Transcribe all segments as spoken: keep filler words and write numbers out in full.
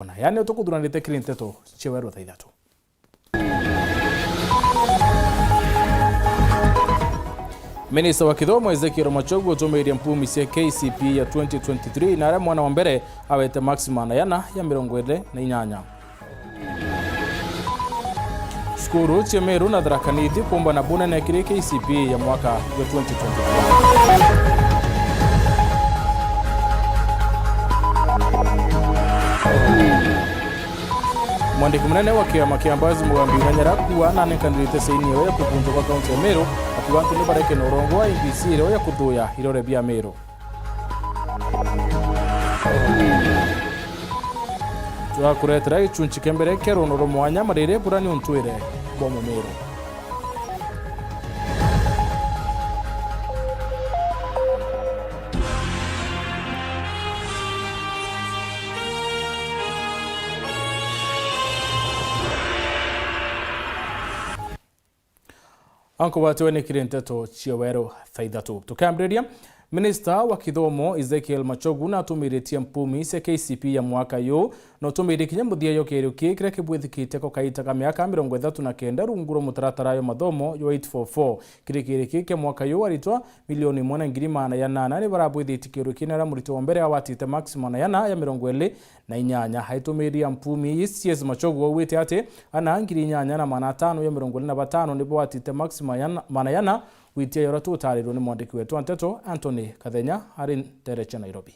Ona yaani, utukuthuranite kiri nteto cia weru thaa ithatu. Minista wa kithomo Ezekiel Machogu utumiirie mpumi cia K C P E ya twenty twenty-three, na aria mwana wa mbere awete marks magana jana ya mirongo iri na inyanya. Cukuru cia Meru na Tharaka Nithi kuumbana bunene kiri K C P E ya mwaka jwa twenty twenty-three. Mwandiki munene wa kiama kia Mbas Mugambi Iranyara kuuga nanenkanirite saini io ya kuvunjwa kwa kaunti ya Meru, akiuga antu ni bareke na urongo wa I E B C irio ya kuthuya irore bia Meru. Twakuretera gichunchi kia mbere kia runo rwa mwanya mariri bura ni untwire bwa Mumiru. Anku batiwe ni kiri nteto cia weru thaa ithatu. Tukiambiriria, minista wa kithomo Ezekiel Machogu natumiritie mpumi cia K C P E ya mwaka yu, na utumiririe kinya muthia yo kirio kii kiria kibwithikitie ko kaita ka miaka mirongo ithatu na kenda rungu rwa mutaratara yo mathomo yo eight four four. Kiri kirio kii kia mwaka yu, aritwa milioni imwe na ngiri magana janana ni barabwithitie kirio kii, na aria muritwa wa mbere awatite marks magana jana ya mirongo iri na inyanya. Aitumiria mpumi ii, C S Machogu augite ati ana ngiri inyanya na magana atano ya mirongo iri na batano nibo batite marks magana jana, gwitia ya uria tutarirwe ni mwandiki wetu wa nteto Anthony Kathenya ari ntere cia Nairobi.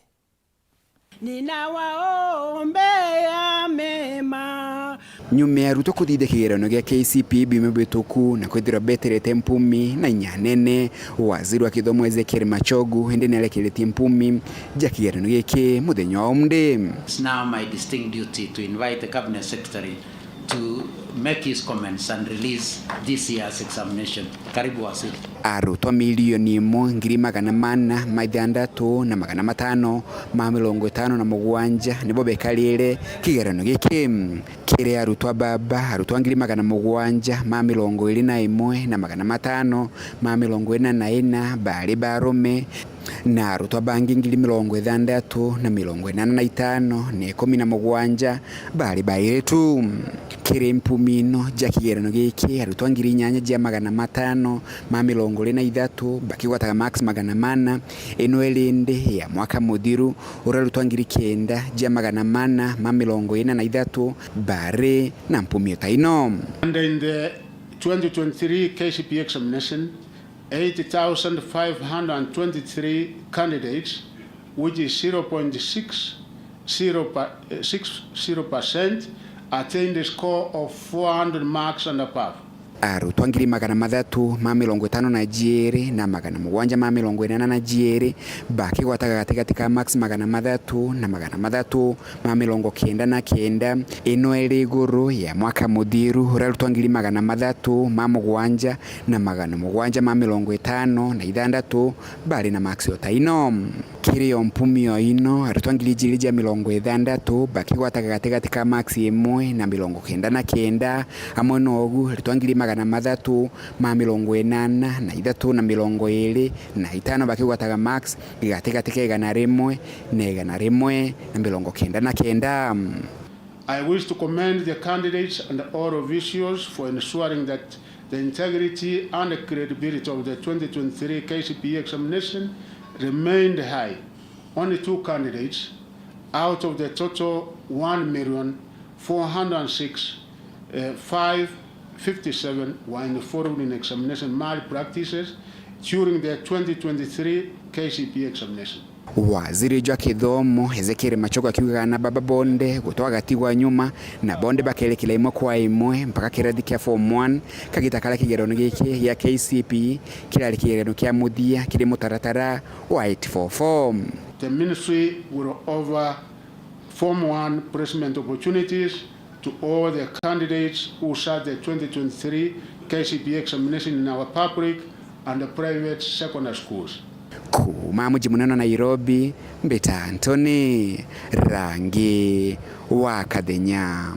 Ninawaombea mema. Nyuma ya arutwa kuthithia kigeranio gia K C P E biumia bituku na kwithirwa beterete mpumi na inya nene, waziri wa kithomo Ezekiel Machogu indi niarekeretie mpumi ja kigeranio giki muthenya wa umde. It's now my distinct duty to invite the Cabinet Secretary to make his comments and release this year's examination. Karibu, Waziri. Arutwa milioni imwe ngiri magana mana ma ithantatu na magana matano ma mirongo itano na mugwanja nibo bekarire kigeranio giki. Kiri arutwa baba, arutwa ngiri magana mugwanja ma mirongo iri na imwe na magana matano ma mirongo ina na ina bari barume, na arutwa bangi ngiri mirongo ithandatu na mirongo inana na itano na ikumi na mugwanja bari bairitu. Kiri mpumi ino ja kigeranio giki, arutwa ngiri inyanya ja magana matano ma mirongo iri na ithatu bakigwataga marks magana mana. Ino iri indi ya mwaka muthiru, uria arutwa ngiri kenda ja magana mana ma mirongo ina na ithatu bari na mpumi o ta ino. And in the twenty twenty-three K C P E examination, eight thousand five hundred and twenty-three candidates, which is zero point six zero per, eh, six zero percent, attained a score of four hundred marks and above. Arutwa ngiri magana mathatu ma mirongo itano na jiiri na magana mugwanja ma mirongo inana na jiiri bakigwataga gatigati ka marks magana mathatu na magana mathatu ma mirongo kenda na kenda. Ino iri iguru ya mwaka muthiru, uria arutwa ngiri magana mathatu ma mugwanja na magana mugwanja ma mirongo itano na ithandatu bari na marks o ta ino. Kiri o mpumi o ino, arutwa ngiri ijiri ja mirongo ithandatu bakigwataga gatigati ka marks imwe na mirongo kenda na kenda. Amwe nogu, arutwa ngiri magana mathatu ma mirongo inana na ithatu na mirongo iri na itano bakigwataga marks gatigati ka igana rimwe na igana rimwe na mirongo kenda na kenda. I wish to commend the candidates and all officials for ensuring that the integrity and credibility of the twenty twenty-three K C P E examination remained high. Only two candidates out of the total one million four hundred six, uh, five fifty-seven were involved in examination malpractices during the twenty twenty-three K C P E examination. Waziri jwa kithomo Ezekiel Machogu akiugaga na baba bonde gutwa gatigwa nyuma, na bonde bakerekera imwe kwa imwe mpaka kirathi kia form one, kagita karia kigeranio giki gia K C P E kirari kigeranio kia muthia kiri mutaratara wa eight four four. The ministry will offer form one placement opportunities to all the candidates who sat the twenty twenty-three K C P E examination in our public and private secondary schools. Kuuma muji munene wa Nairobi, mbita Anthony Rangi wa Kathenya.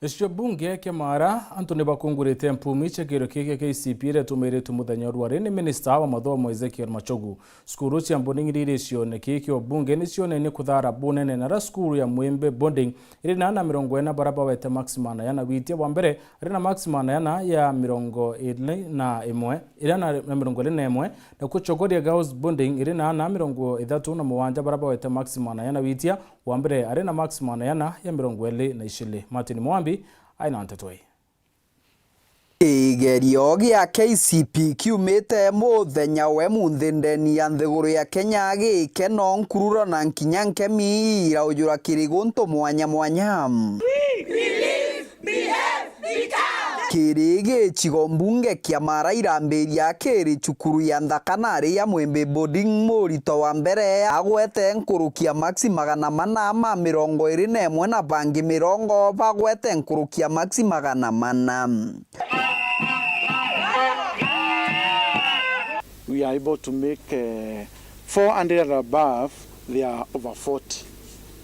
Gicigo bunge kia Mara, antu ni bakungurite mpumi cia kiiro kii kia K C P iria itumiritwe muthenya wa rwari ni minista wa mathomo Ezekiel Machogu. Cukuru cia boarding iria iri gicione kii kia ubunge ni cionenie kuthara bunene, naria cukuru ya Mwimbi Boarding iri na ana mirongo ina baria bawete max magana jana witia wa mbere, ari na max magana jana ya mirongo iri na imwe, iri na mirongo iri na imwe, nakuo Chogoria Girls Boarding iri na ana mirongo ithatu na mugwanja baria bawete max magana jana witia wa mbere, ari na max magana jana ya mirongo iri na iciri. Martin Mwambi aina nteto ii. Kigerio gia K C P kiumite muthenya wa emunthi ndeni ya nthiguru ya Kenya gikeno nkururo na nkinya nkemi iraujura kiri guntu mwanya mwanya. Kiri gicigo mbunge kia Mara irambiria kiri cukuru ya nthaka nari ya Mwimbi Boarding, murito wa mbere agwete nkuruki ya max magana mana ma mirongo iri na imwe na bangi mirongo bagwete nkuruki ya max magana mana. We are able to make, eh, four hundred and above, they are over forty.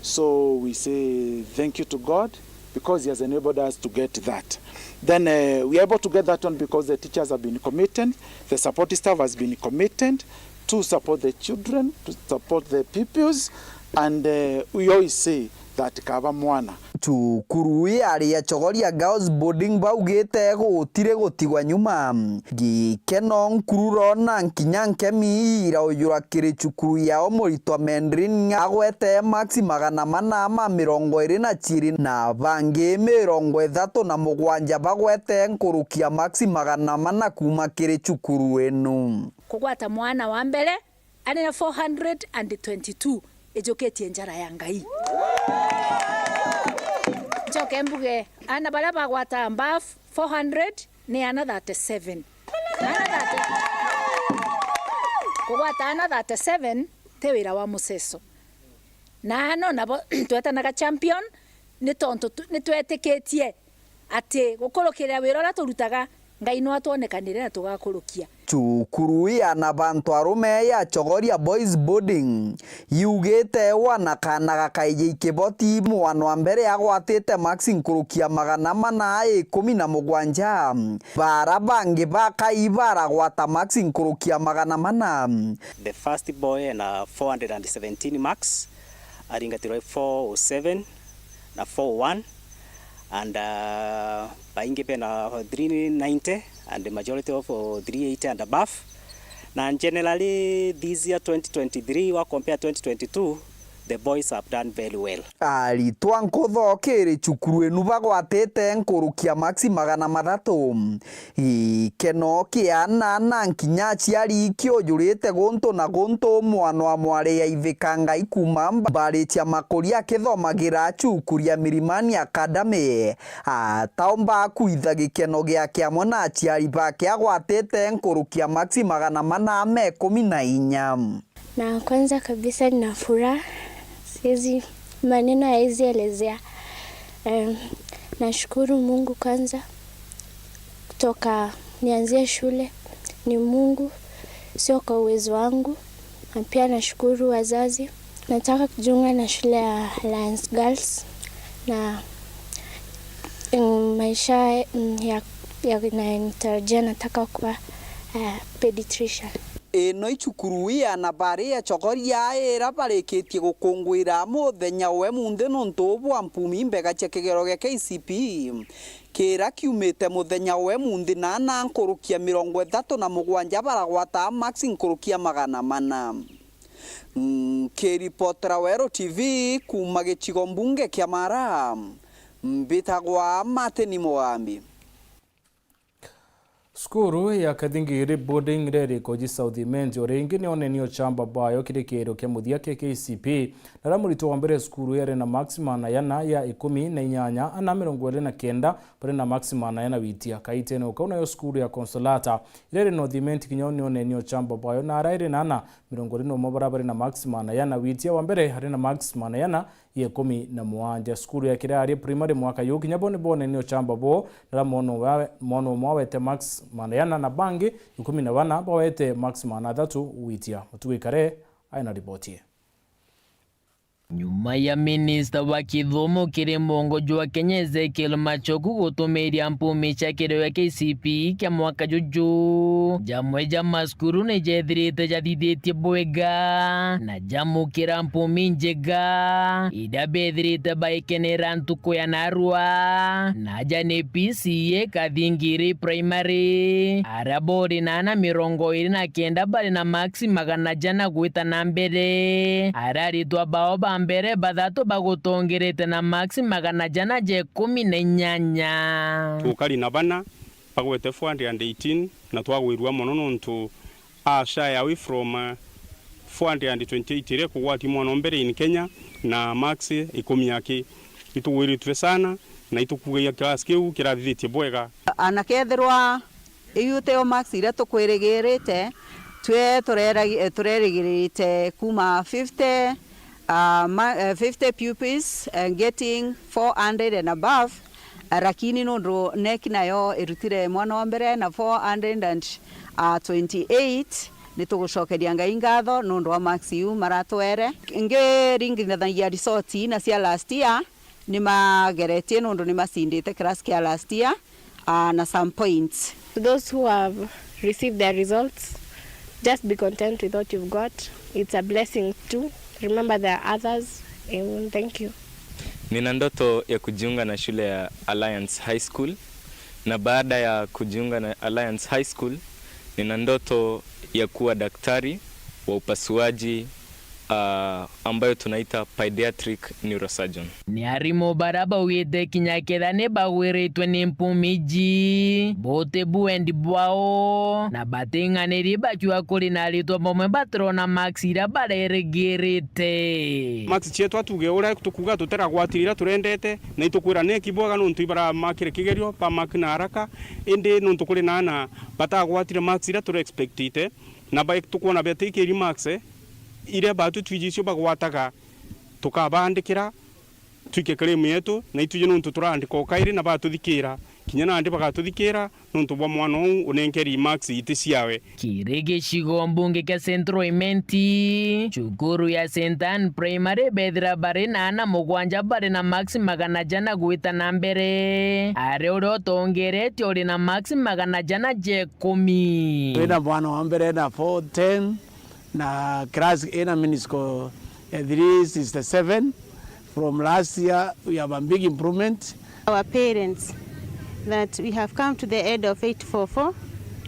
So we say thank you to God because He has enabled us to get that. Then, eh, we are able to get that one because the teachers have been committed, the support staff has been committed to support the children, to support the pupils, and, eh, we always say that kaba mwana. Cukuru yari ya Chogoria Girls Boarding baugite gutiri gutigwa nyuma. Gikeno nkururo na nkinya nkemi iraujura kiri cukuru yao murito Mendrin agwete max magana mana ma mirongo iri na ciiri na bangi mirongo ithatu na mugwanja bagwete nkuruki ya max magana mana kuma kiri cukuru inu. Kugwata mwana wa mbere ari na four hundred and twenty-two ijukitie njara ya Ngai. Njoke mbuge, ana baria bagwata above four hundred ni ana thirty-seven. Ana thirty. Kugwata ana thirty-seven ti wira wa muceso. Na ano nabo twetanaga champion ni tontu tu-, ni twetikitie ati gukurukirira wira uria turutaga, Ngai no atwonekanire na tugakurukia. Cukuru ya na bantu arume ya Chogoria Boys Boarding yugite wana kana gakaiji kiboti mwana wa mbere agwatite max nkuruki ya magana mana ikumi na mugwanja. Bara bangi bakai baragwata max nkuruki ya magana mana. The first boy ena four hundred and seventeen marks, aringatirwa four oh seven na four oh one, and, uh, baingi bena three ninety and the majority of, uh, three eighty and above. Na generally this year twenty twenty-three wa compare twenty twenty-two, the boys have done very well. Aritwa nkutho kiri cukuru inu bagwatite nkuruki ya max magana mathatu. Gikeno kiana na nkinya aciari kiujurite guntu na guntu, mwana wa mwari ya Ithika Ngai kuma Mbarichia Makuri akithomagira cukuru ya Milimani Academy ataumba kwitha gikeno giake amwe na aciari bake agwatite nkuruki ya max magana mana ma ikumi na inya. Na kwanza kabisa nina furaha, siwezi, maneno haezi elezea. Em, nashukuru Mungu kwanza, kutoka nianzie shule ni Mungu, sio kwa uwezo wangu. Na pia nashukuru wazazi. Nataka kujiunga na shule ya Alliance Girls na, mm, maisha, mm, ya, ya inayonitarajia, nataka kuwa, eh, pediatrician. Ino i cukuru ya na bari ya Chogoria ira barikitie gukunguira muthenya wa emunthi nuntu bwa mpumi mbega cia kigero gia K C P. Kira kiumite muthenya wa emunthi na ana nkuruki ya mirongo ithatu na mugwanja baragwata max nkuruki ya magana mana. Nkiripotera Weru T V kuma gicigo mbunge kia Mara, mbitagwa Martin Mugambi. Cukuru ya Kathingiri Boarding iria iri Koji South Imenti o ringi ni onenie uchamba bwayo kiri kiiro kia muthia kia K C P, naria murito wa mbere cukuru yari na max magana jana ya ikumi na inyanya, ana mirongo iri na kenda bari na max magana jana witia. Kaitene o kau nayo cukuru ya Consolata iria iri North Imenti kinya ni onenie uchamba bwayo, na aria iri na ana mirongo iri na umwe baria bari na max magana jana witia, wa mbere ari na max magana jana ya ikumi na mugwanja. Cukuru ya Kirari Primary mwaka yu kinya bo ni bonenie uchamba boo, naria mwana wa, mwana umwe awete max magana jana na bangi ikumi na bana bawete max magana athatu witia. Mutugi Kare aina riboti ii. Nyuma ya minista wa kithomo kiri muongo jwa Kenya Ezekiel Machogu gutumiria mpumi cia kirio kia K C P E kia mwaka juju, jamwe ja macukuru ni jethirite jathithitie bwega na jamukira mpumi njega iria bethirite baikenera ntuku ya narua. Naja ni P C A Kathingiri Primary, aria bori na ana mirongo iri na kenda bari na maksi magana jana gwita na mbere. Aria aritwa bao ba mbere bathatu bagutongerete na maksi magana jana ja ikumi na inyanya. Tukari na bana bagwete four hundred and eighteen, na twagwirua mono nontu a shy away from, uh, four hundred and twenty-eight iria ikugwati mwana o mbere in Kenya na marks ikumi aki. Itugwiritue sana na itukugagia class kiu kirathithitie bwega. Ana kethirwa iu tio marks iria tukwirigirite, twe tureragi-, turerigirite kuma fifty, uh, ma-, uh, fifty pupils, uh, getting four hundred and above, uh, lakini nundu neki nayo irutire mwana wa mbere na four hundred and twenty-eight, ni tugucokeria Ngai ngatho nundu wa marks iu maratwere. Ngiringithanagia result na cia last year, ni mageretie nundu ni macindite class kia last year, uh, na some points. To those who have received their results, just be content with what you've got. It's a blessing too. Remember, there are others. Amen. Thank you. Nina ndoto ya kujiunga na shule ya Alliance High School, na baada ya kujiunga na Alliance High School, nina ndoto ya kuwa daktari wa upasuaji, ah, ambayo tunaita pediatric neurosurgeon. Ni arimu bara baugite kinya ketha ni bagwiritwe ni mpumi iji, buti buendi bwao, na bating'aniri bakiuga kuri na aritwa bamwe batirona marks iria barerigirite. Marks cietu atuge uria tukuga tutiragwatire iria turendete, na itukwira neki bwega nontu ibaramakire kigerio, ba mark na haraka, indi nontu kuri na ana batagwatire marks iria turexpectite, na ba-, tukwona beti kiri marks, eh, iria batu twiji icio bagwataga, tukabandikira, twike claim yetu, na itwiji nontu turaandika o kairi na batuthikira, kinya nandi bagatuthikira nontu bwa mwana uu unenkeri marks iti ciawe. Kiri gicigo mbunge kia Central Imenti, cukuru ya Saint Anne Primary bethira bari na ana mugwanja bari na marks magana jana gwita na mbere. Ari uria utongeretie uri na marks magana jana ja ikumi. Twina mwana wa mbere na four ten, na class ina mean score ya three sixty-seven. From last year, we have a big improvement. Our parents, that we have come to the end of eight four four,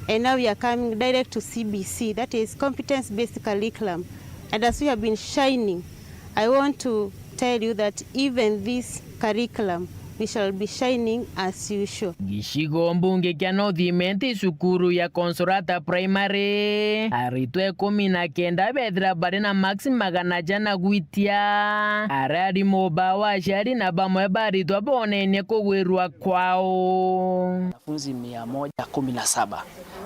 and now we are coming direct to C B C, that is competence-based curriculum. And as we have been shining, I want to tell you that even this curriculum, we shall be shining as usual. Gicigo mbunge kia North Imenti, cukuru ya Consolata Primary, aritwa ikumi na kenda bethira bari na marks magana jana gwitia. Aria arimu bao, aciari na bamwe baritwa bonenie kugwirua kwao. Wanafunzi mia moja kumi na saba,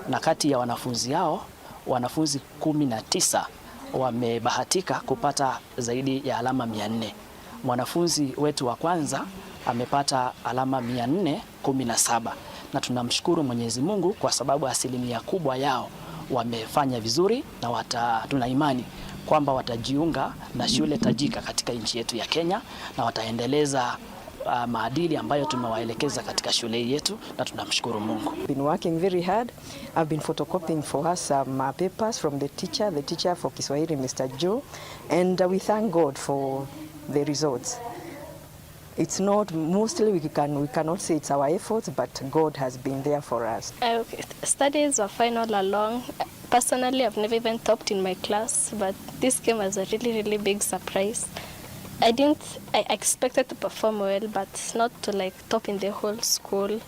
na kati ya wanafunzi hao, wanafunzi kumi na tisa wamebahatika kupata zaidi ya alama mia nne. Mwanafunzi wetu wa kwanza amepata alama mia nne kumi na saba, na tunamshukuru Mwenyezi Mungu kwa sababu asilimia kubwa yao wamefanya vizuri, na wata-, tuna imani kwamba watajiunga na shule tajika katika nchi yetu ya Kenya na wataendeleza, ah, maadili ambayo tumewaelekeza katika shule yetu, na tunamshukuru Mungu. Been working very hard. I've been photocopying for her some, uh, papers from the teacher, the teacher for Kiswahili, Mister Joe, and, uh, we thank God for the results. It's not, mostly we can, we cannot say it's our efforts, but God has been there for us. Uh, okay. Studies were fine all along. Personally, I've never even topped in my class, but this came as a really, really big surprise. I didn't, I expected to perform well, but not to, like, top in the whole school.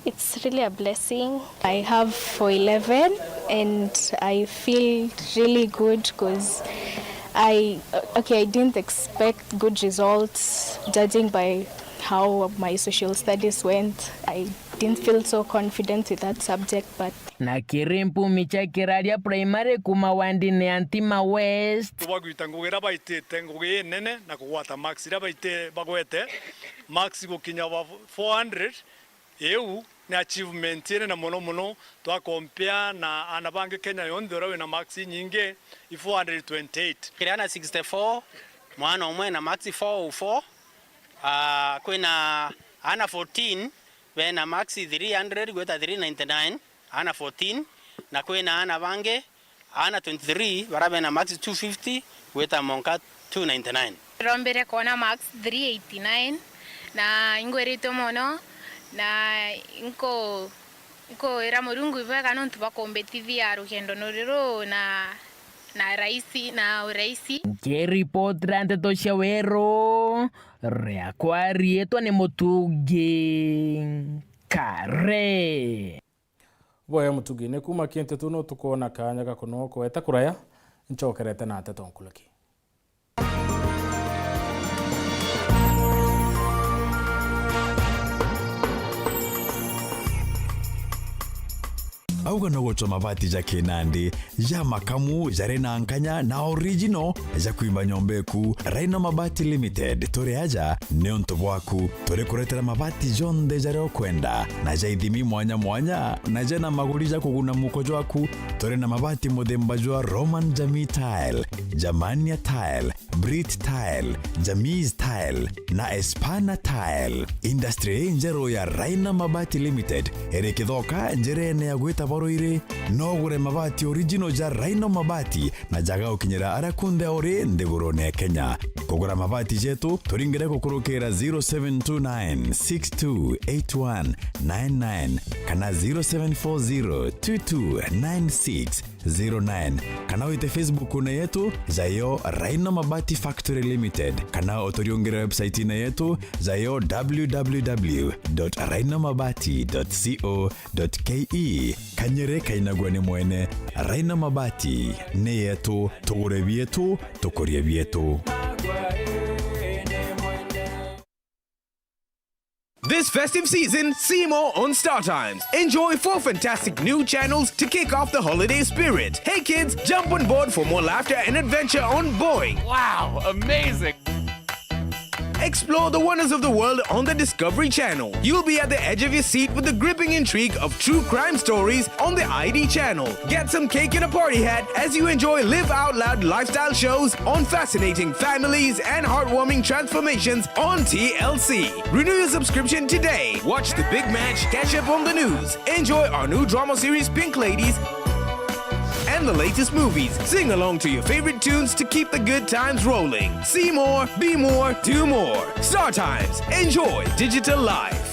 It's really a blessing. I have four eleven and I feel really good 'cause I, okay, I didn't expect good results judging by how my social studies went. I didn't feel so confident with that subject, but Na kiri mpumi cia Kiraria Primary kuma wandini ya Ntima West. Bagwita ngugi iria baitite ngugi inene na kugwata marks iria baite-, bagwete marks gukinya over four hundred. Iu ni achievement inene mono mono, twa compare na ana bangi Kenya yonthe uria wina marks inyingi, i four hundred twenty-eight. Kiri ana sixty-four, mwana umwe ena marks four oh four, ah, kwina ana fourteen bena marks three hundred gwita three ninety-nine, ana fourteen, na kwina ana bangi, ana twenty-three bara bena marks two fifty gwita monka two ninety-nine. Rombire kwona marks three eighty-nine, na ingwiritwe mono, na nku-, nkuira Murungu ibwega nontu bwa kumbitithia rugendo ruru na, na raisi, na uraisi. Nkiripotera nteto cia Weru, riakwa riitwa ni Mutungi Kare. Boya Mutungi, ni kuuma kintu tu no tukwona kaanya ga kunoka weta kuraya, ncokerete na nteto nkuruki. Auga no gucwa mabati ja kinandi, ja makamu, jari na nkanya na original, ja kwimba nyomba eku. Rhino Mabati Limited, turi aja niuntu bwaku. Turi kuretera mabati jonthe jaria ukwenda, na ja ithimi mwanya mwanya, na jena maguri ja kuguna muko jwaku. Turi na mabati muthemba jwa Roman Jamii Tile, Germania Tile, Brit Tile, Jamis Tile, na Espana Tile. Industry ii njeru ya Rhino Mabati Limited iri Kithoka, njirene ya gwita Baruiri. No ugure mabati original ja Rhino Mabati na jaga gukinyira aria kunthe uri nthigurune ya Kenya. Kugura mabati jetu, turingire gukurukira zero seven two nine six two eight one nine nine kana zero seven four zero two two nine six zero nine, kana wite Facebook-ine yetu, jayo Rhino Mabati Factory Limited, kana uturiungire website-ine yetu, jayo w w w dot rhino mabati dot co dot k e. Kanyere kainagua ni mwene. Rhino Mabati ni yetu, tugure bietu, tukurie bietu. This festive season, see more on StarTimes. Enjoy four fantastic new channels to kick off the holiday spirit. Hey kids, jump on board for more laughter and adventure on Boeing. Wow, amazing! Explore the wonders of the world on the Discovery Channel. You'll be at the edge of your seat with the gripping intrigue of true crime stories on the I D Channel. Get some cake and a party hat as you enjoy live out loud lifestyle shows on fascinating families and heartwarming transformations on T L C. Renew your subscription today. Watch the big match, catch up on the news, enjoy our new drama series Pink Ladies and the latest movies. Sing along to your favorite tunes to keep the good times rolling. See more, be more, do more. StarTimes. Enjoy digital life.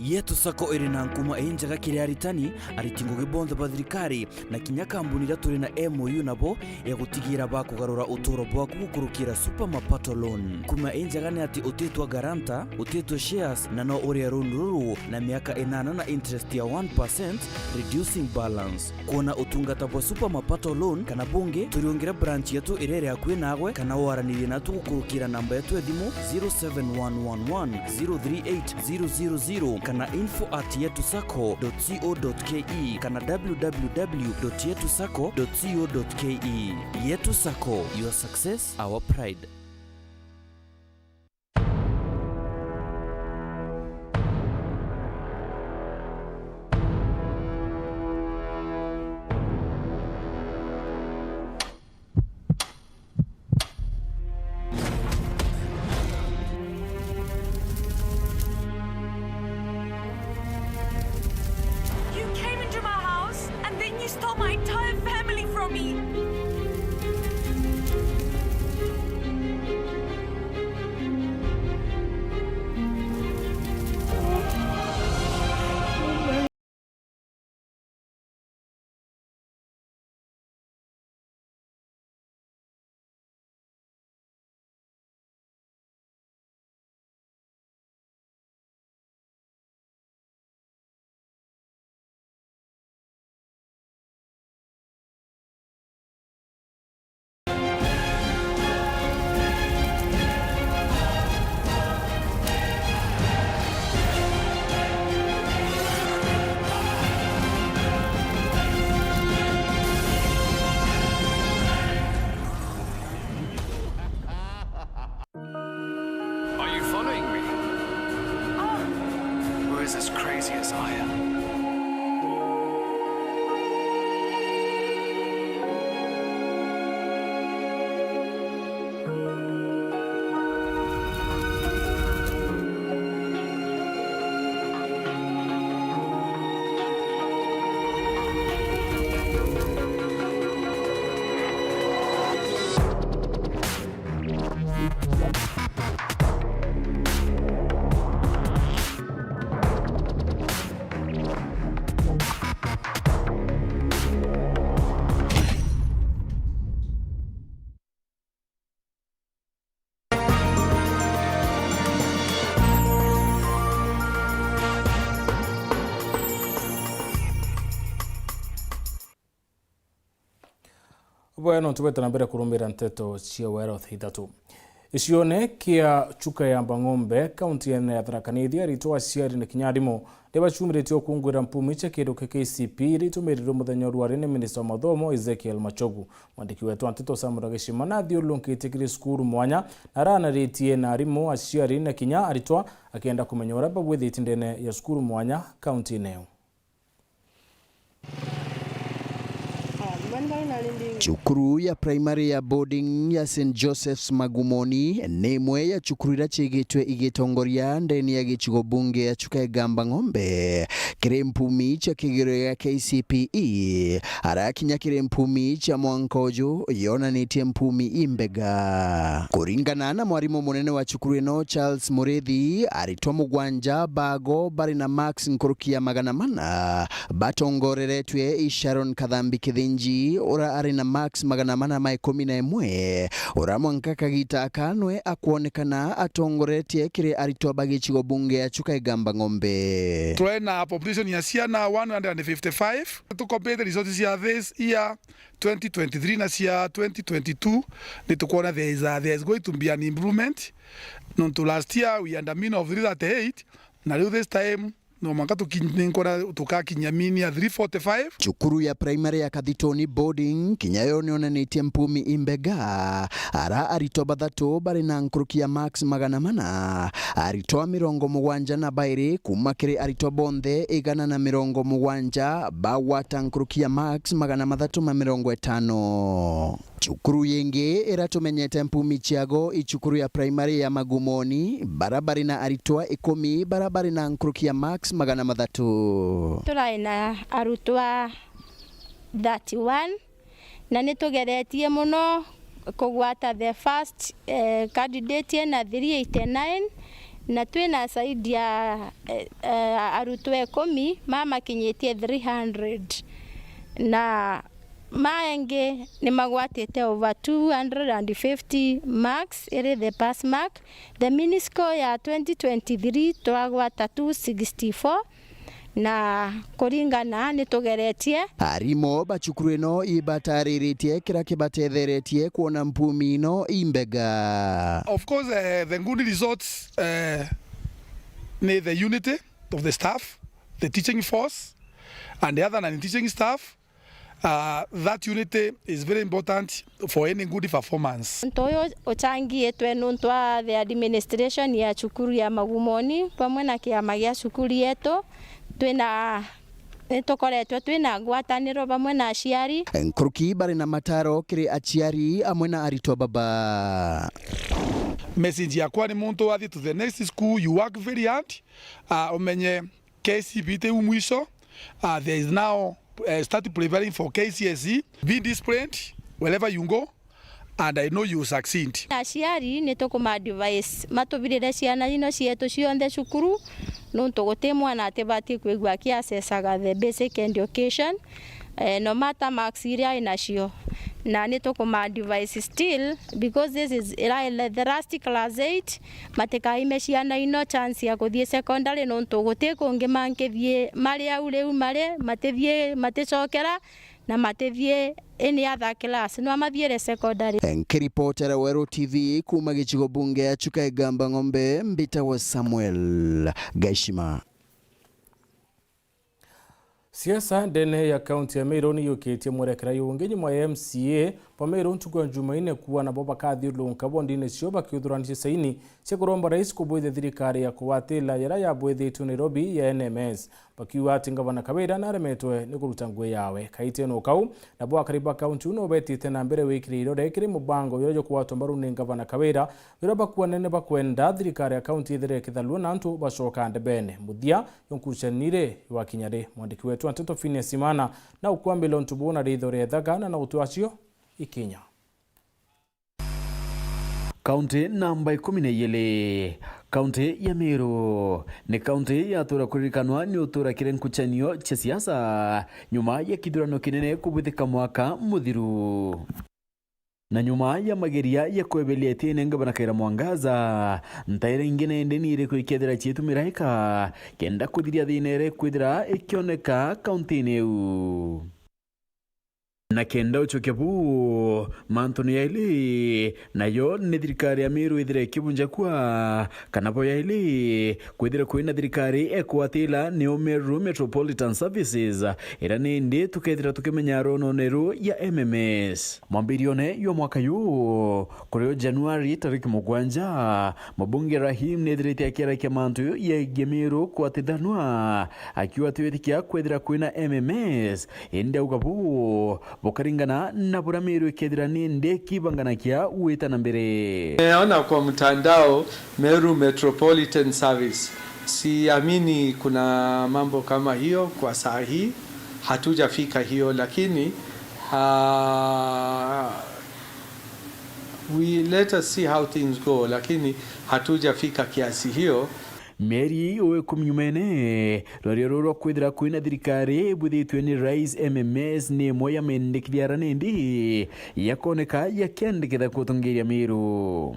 Yetu Sacco iri na nkuma injega kiri aritani, ariti ngugi bonthe ba thirikari, na kinya kambuni iria turi na M O U nabo ya gutigira bakugarura uturo bwaku gukurukira Super Mapato Loan. Nkuma injega ni ati utitwa guarantor, utitwa shares, na no urie loan ruru na miaka inana na interest ya one percent, reducing balance. Kwona utungata bwa Super Mapato Loan kana bungi, turiungire branch yetu iria iri akui nagwe, kana waranirie natu gukurukira namba yetu ya thimu zero seven one one one zero three eight zero zero zero kana info at yetu sacco dot co dot k e kana w w w dot yetu sacco dot co dot k e. Yetu Sacco, your success, our pride. You came into my house and then you stole my entire family from me. Are you following me? Or is as crazy as I am? Bwega, nontu bweta na mbere kurumira nteto cia wero thaa ithatu. Gicione kia Chuka ya Mbang'ombe, kaunti ya Tharaka Nithi, aritwa, aciari na kinya arimu ni bacumiritie ukungwira mpumi cia kiruki K C P iria itumirirwe muthenya wa rwari ni minista wa mathomo Ezekiel Machogu. Mwandiki wetu wa nteto Samuel Gishima nathiururunkitie kiri cukuru mwanya na aranaritie na arimu, aciari na kinya aritwa, akienda kumenya uria babwithitie ndene ya cukuru mwanya kaunti-ini iu. Cukuru ya primary ya boarding ya Saint Joseph's Magumoni ni imwe ya cukuru iria ciigitwe igitongoria ndene ya gicigo bunge ya Chuka Igamba Ng'ombe kiri mpumi cia kigerio gia K C P E. Arakinya kiri mpumi cia mwanka uju yonanitie mpumi imbega. Kuringana na mwarimu munene wa cukuru ino Charles Murithi, aritwa mugwanja bago bari na marks nkuruki ya magana mana batongoreretwe i Sharon Kathambi Kithinji, ura ari na marks magana mana ma ikumi na imwe, ura mwanka kagita aka nwe akwonekana atongoretie kiri aritwa ba gicigo bunge ya Chuka Igamba Ng'ombe. Turi na population ya ciana one hundred and fifty-five. Tu compare the results cia this year, twenty twenty-three na cia twenty twenty-two, ni tukwona there is a, there is going to be an improvement. Nontu last year we had a mean of three thirty-eight, na riu this time no mwanka tukin-, ni nkona tukakinyia mean ya three forty-five. Cukuru ya primary ya Kathitoni Boarding kinya yo nionanitie mpumi imbega, ara aritwa bathatu bari na nkuruki ya marks magana mana, aritwa mirongo mugwanja na bairi kuma kiri aritwa bonthe igana na mirongo mugwanja bagwata nkuruki ya marks magana mathatu ma mirongo itano. Cukuru yingi ira tumenyete mpumi ciago i cukuru ya primary ya Magumoni, bara bari na aritwa ikumi bara bari na nkuruki ya marks magana mathatu. Turai na arutwa thirty-one, na ni tugeretie muno kugwata the first, eh, candidate ena three eighty-nine, na twina zaidi ya, eh, eh, arutwa ikumi mamakinyitie three hundred, na maengi ni magwatite over two hundred and fifty marks iri the pass mark. The mean score ya twenty twenty-three twagwata two sixty-four, na kuringana ni tugeretie. Arimu ba cukuru ino ibatariritie kira kibatetheretie kwona mpumi ino imbega. Of course, eh, the good results, eh, ni the unity of the staff, the teaching force, and the other non-teaching staff. Uh, that unity is very important for any good performance. Untu uyu ucangiitwe nuntu wa the administration ya cukuru ya Magumoni, bamwe na kiama gia cukuru yetu, twina, nitukoretwe twina ngwataniro bamwe na aciari. Nkuruki bari na mataro kiri aciari amwe na aritwa baba. Message yakwa ni muntu wathi to the next school, you work very hard, uh, umenye K C P T u mwisho, uh, there is now, uh, start preparing for K C S E. Be disciplined wherever you go, and I know you will succeed. Aciari ni tukumaadvise matubirire ciana ino cietu cionthe cukuru, nontu guti mwana atibatie kwigua akiaccessaga the basic education, eh, no matter marks iria inacio. Na ni tukumaadvise still, because this is ira-, the last class eight, matikaime ciana ino chance ya kuthii secondary, nontu guti kungi mankithie mari au riu mari, matithie, maticokera, na matithie any other class, no amathiire secondary. Nkiripotera Weru T V kuma gicigo bunge ya Chuka Igamba Ng'ombe, mbitagwa Samuel Gaishima. Siasa ndene ya kaunti ya Meru ni yukitie mwerekera yungi nyuma ya M C A ba Meru ntuku ya Jumaine kuuga nabo bakathiururunka bondine cio bakiuthuranitie saini cia kuromba rais kubwithia thirikari ya kugwatira jaria yabwithitue Nairobi ya N M S, bakiuga ati ngavana Kawira naremetwe ni kuruta ngugi yawe. Kaitene o kau, nabo akari ba kaunti iu no betite na mbere gwikira irore kiri mubango juria jukugwatwa mbaru ni ngavana Kawira, juria bakuuga nene bakwenda thirikari ya kaunti ithere kitharua na antu bacoka ndebene. Muthia, yunkurucania ri jwakinya ri? Mwandiki wetu wa nteto Phineas Imana na ukwambira untu buu na ritho ria ithaga na na utwi wacio ikinya. Kaunti namba ikumi na ijiri, kaunti ya Meru, ni kaunti yatura kuririkanwa ni utura kiri nkucanio cia siasa nyuma ya kithurano kinene kubwithika mwaka muthiru. Na nyuma ya mageria ya kweberia itiene ngavana Kawira Mwangaza, ntaira ingi nende ni iriku ikethira ciitumira ika kenda kuthiria thina iria ikwithira ikioneka kauntini iu. Na kenda ucokia buu, mantu ni yaili, nayo ni thirikari ya Meru ithire ikibunja kua, kana bo yaili, kwithire kwina thirikari ekwatila niyo Meru Metropolitan Services, ira nindi tukethira tukimenya rononeru ya M M S. Mwambirione jwa mwaka juu, kurio Januari tariki mugwanja, mubunge Rahim nethirite akiarakia mantu yegie Meru kwatithanua, akiuga ati witikia kwithira kwina M M S, indi auga buu bukaringana na buria Meru ikethira nindi ikibanganakia gwita na mbere. Nimeona kwa mtandao Meru Metropolitan Service. Siamini kuna mambo kama hiyo kwa saa hii. Hatujafika hiyo, lakini, ah, we let us see how things go, lakini hatujafika kiasi hiyo. Mieri uu ikumi nyumene, rwaria ruu rwa kwithira kwina thirikari ibwithitue ni Rais M M S ni imwe ya mendekithia ara nindi yakoneka yakiendeketha kutongeria Meru.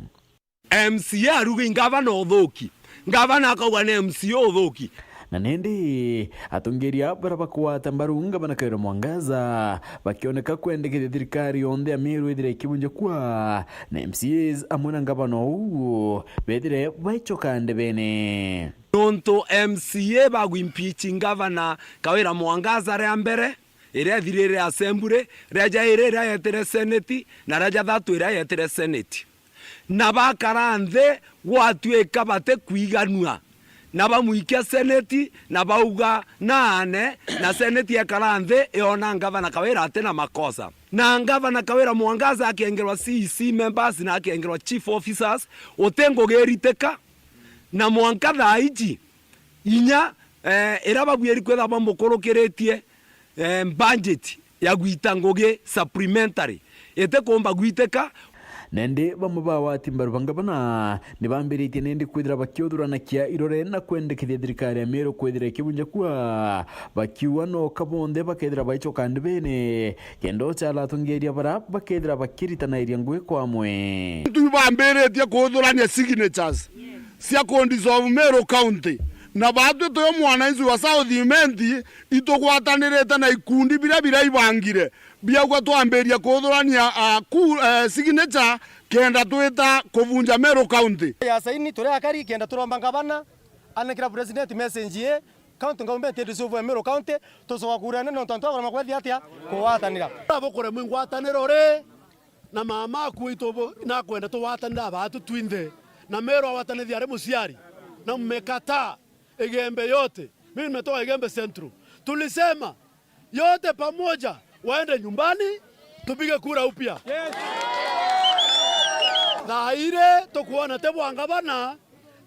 M C A aruga i ngavana uthuki. Ngavana akauga ni M C A uthuki. Na nindi atongeria bara bakwata mbaru ngavana Kawira Mwangaza bakioneka kwendekithia thirikari yonthe ya Meru ithire ikibunja kua, na M C As amwe na ngavana uu bethire baicoka ndebene. Nontu M C A bagwimpeach ngavana Kawira Mwangaza ria mbere, iria ethirire assembly, ria jairi iria yetire senate, na ria jathatu iria yetire senate. Na bakara nthi gwatuika batikwiganua, na bamwikia seneti, na bauga naane, na seneti ekara nthi yona ngavana Kawira atina makosa. Na ngavana Kawira Mwangaza akengerwa C E C members na akengerwa chief officers, uti ngugi iritika, na mwanka thaa iji inya, eh, iria babwiri kwithirwa bamukurukiritie, eh, budget ya gwita ngugi supplementary itikumba gwitika. Nandi bamwe ba wati mbaru ba ngavana ni bambiritie nandi kwithira bakiuthuranakia irore na kwendekithia thirikari ya Meru kwithira ikibunja kua, bakiuga no ka bonthe bakethira baicoka ndibene, kenda ucala atongeria bara bakethira bakiritanairia ngugi kwa amwe. Antu bambiritie kuuthurania signatures cia ku dissolve Meru County, na baatwi twi mwananchi wa South Imenti, itugwatanirite na ikundi biria biraibangire biaugwa twambiria kuthurania, ah, ku-, eh, signature kenda twita kuvunja Meru County. Ya saini turi akari kenda turomba ngavana anekira president message ii, county government iticuvu ya Meru County, tucoka kurene nontu antu akona makwethia atia kugwatanira. Bukure mwingwataniro ri, na mama aku witu bu-, nakwenda tugwatanira abaatu twinthe, na Meru agwatanithia ari muciari, na mmekataa. Igembe yote. Mimi nimetoka Igembe Central. Tulisema yote pamoja waende nyumbani, tupige kura upya. Yes. Thaa iri tukuona ti bwa ngavana,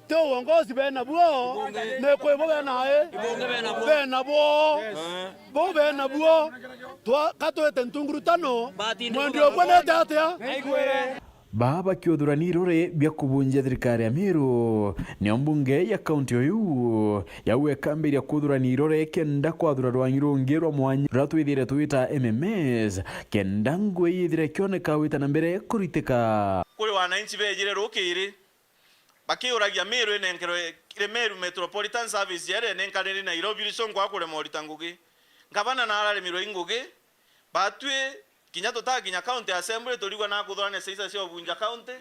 ti uongozi bena buo, ni kwi bo bena i? Bena buo. Bo bena buo. Twa-, ka twite ntungurutano, mwendi ukwenete atia? Baa bakiuthurania irore bia kubunjia thirikari ya Meru, nio mbunge ya kaunti uyu yau ekambiria kuthurania irore kenda kwathura rwangi rungi rwa mwanya ruria twithire twita M M S, kenda ngugi yithire ikioneka gwita na mbere kuritika. Kuri wananchi bejire rukiri, bakiuragia Meru inenkerwe kiri Meru Metropolitan Service, yaria inenkaniri Nairobi, riconkwa kurema urita ngugi. Ngavana nararemirwe i ngugi, batwi kinya tutakinya county assembly, turigwa na kuthurania ciaca cia ubunja county,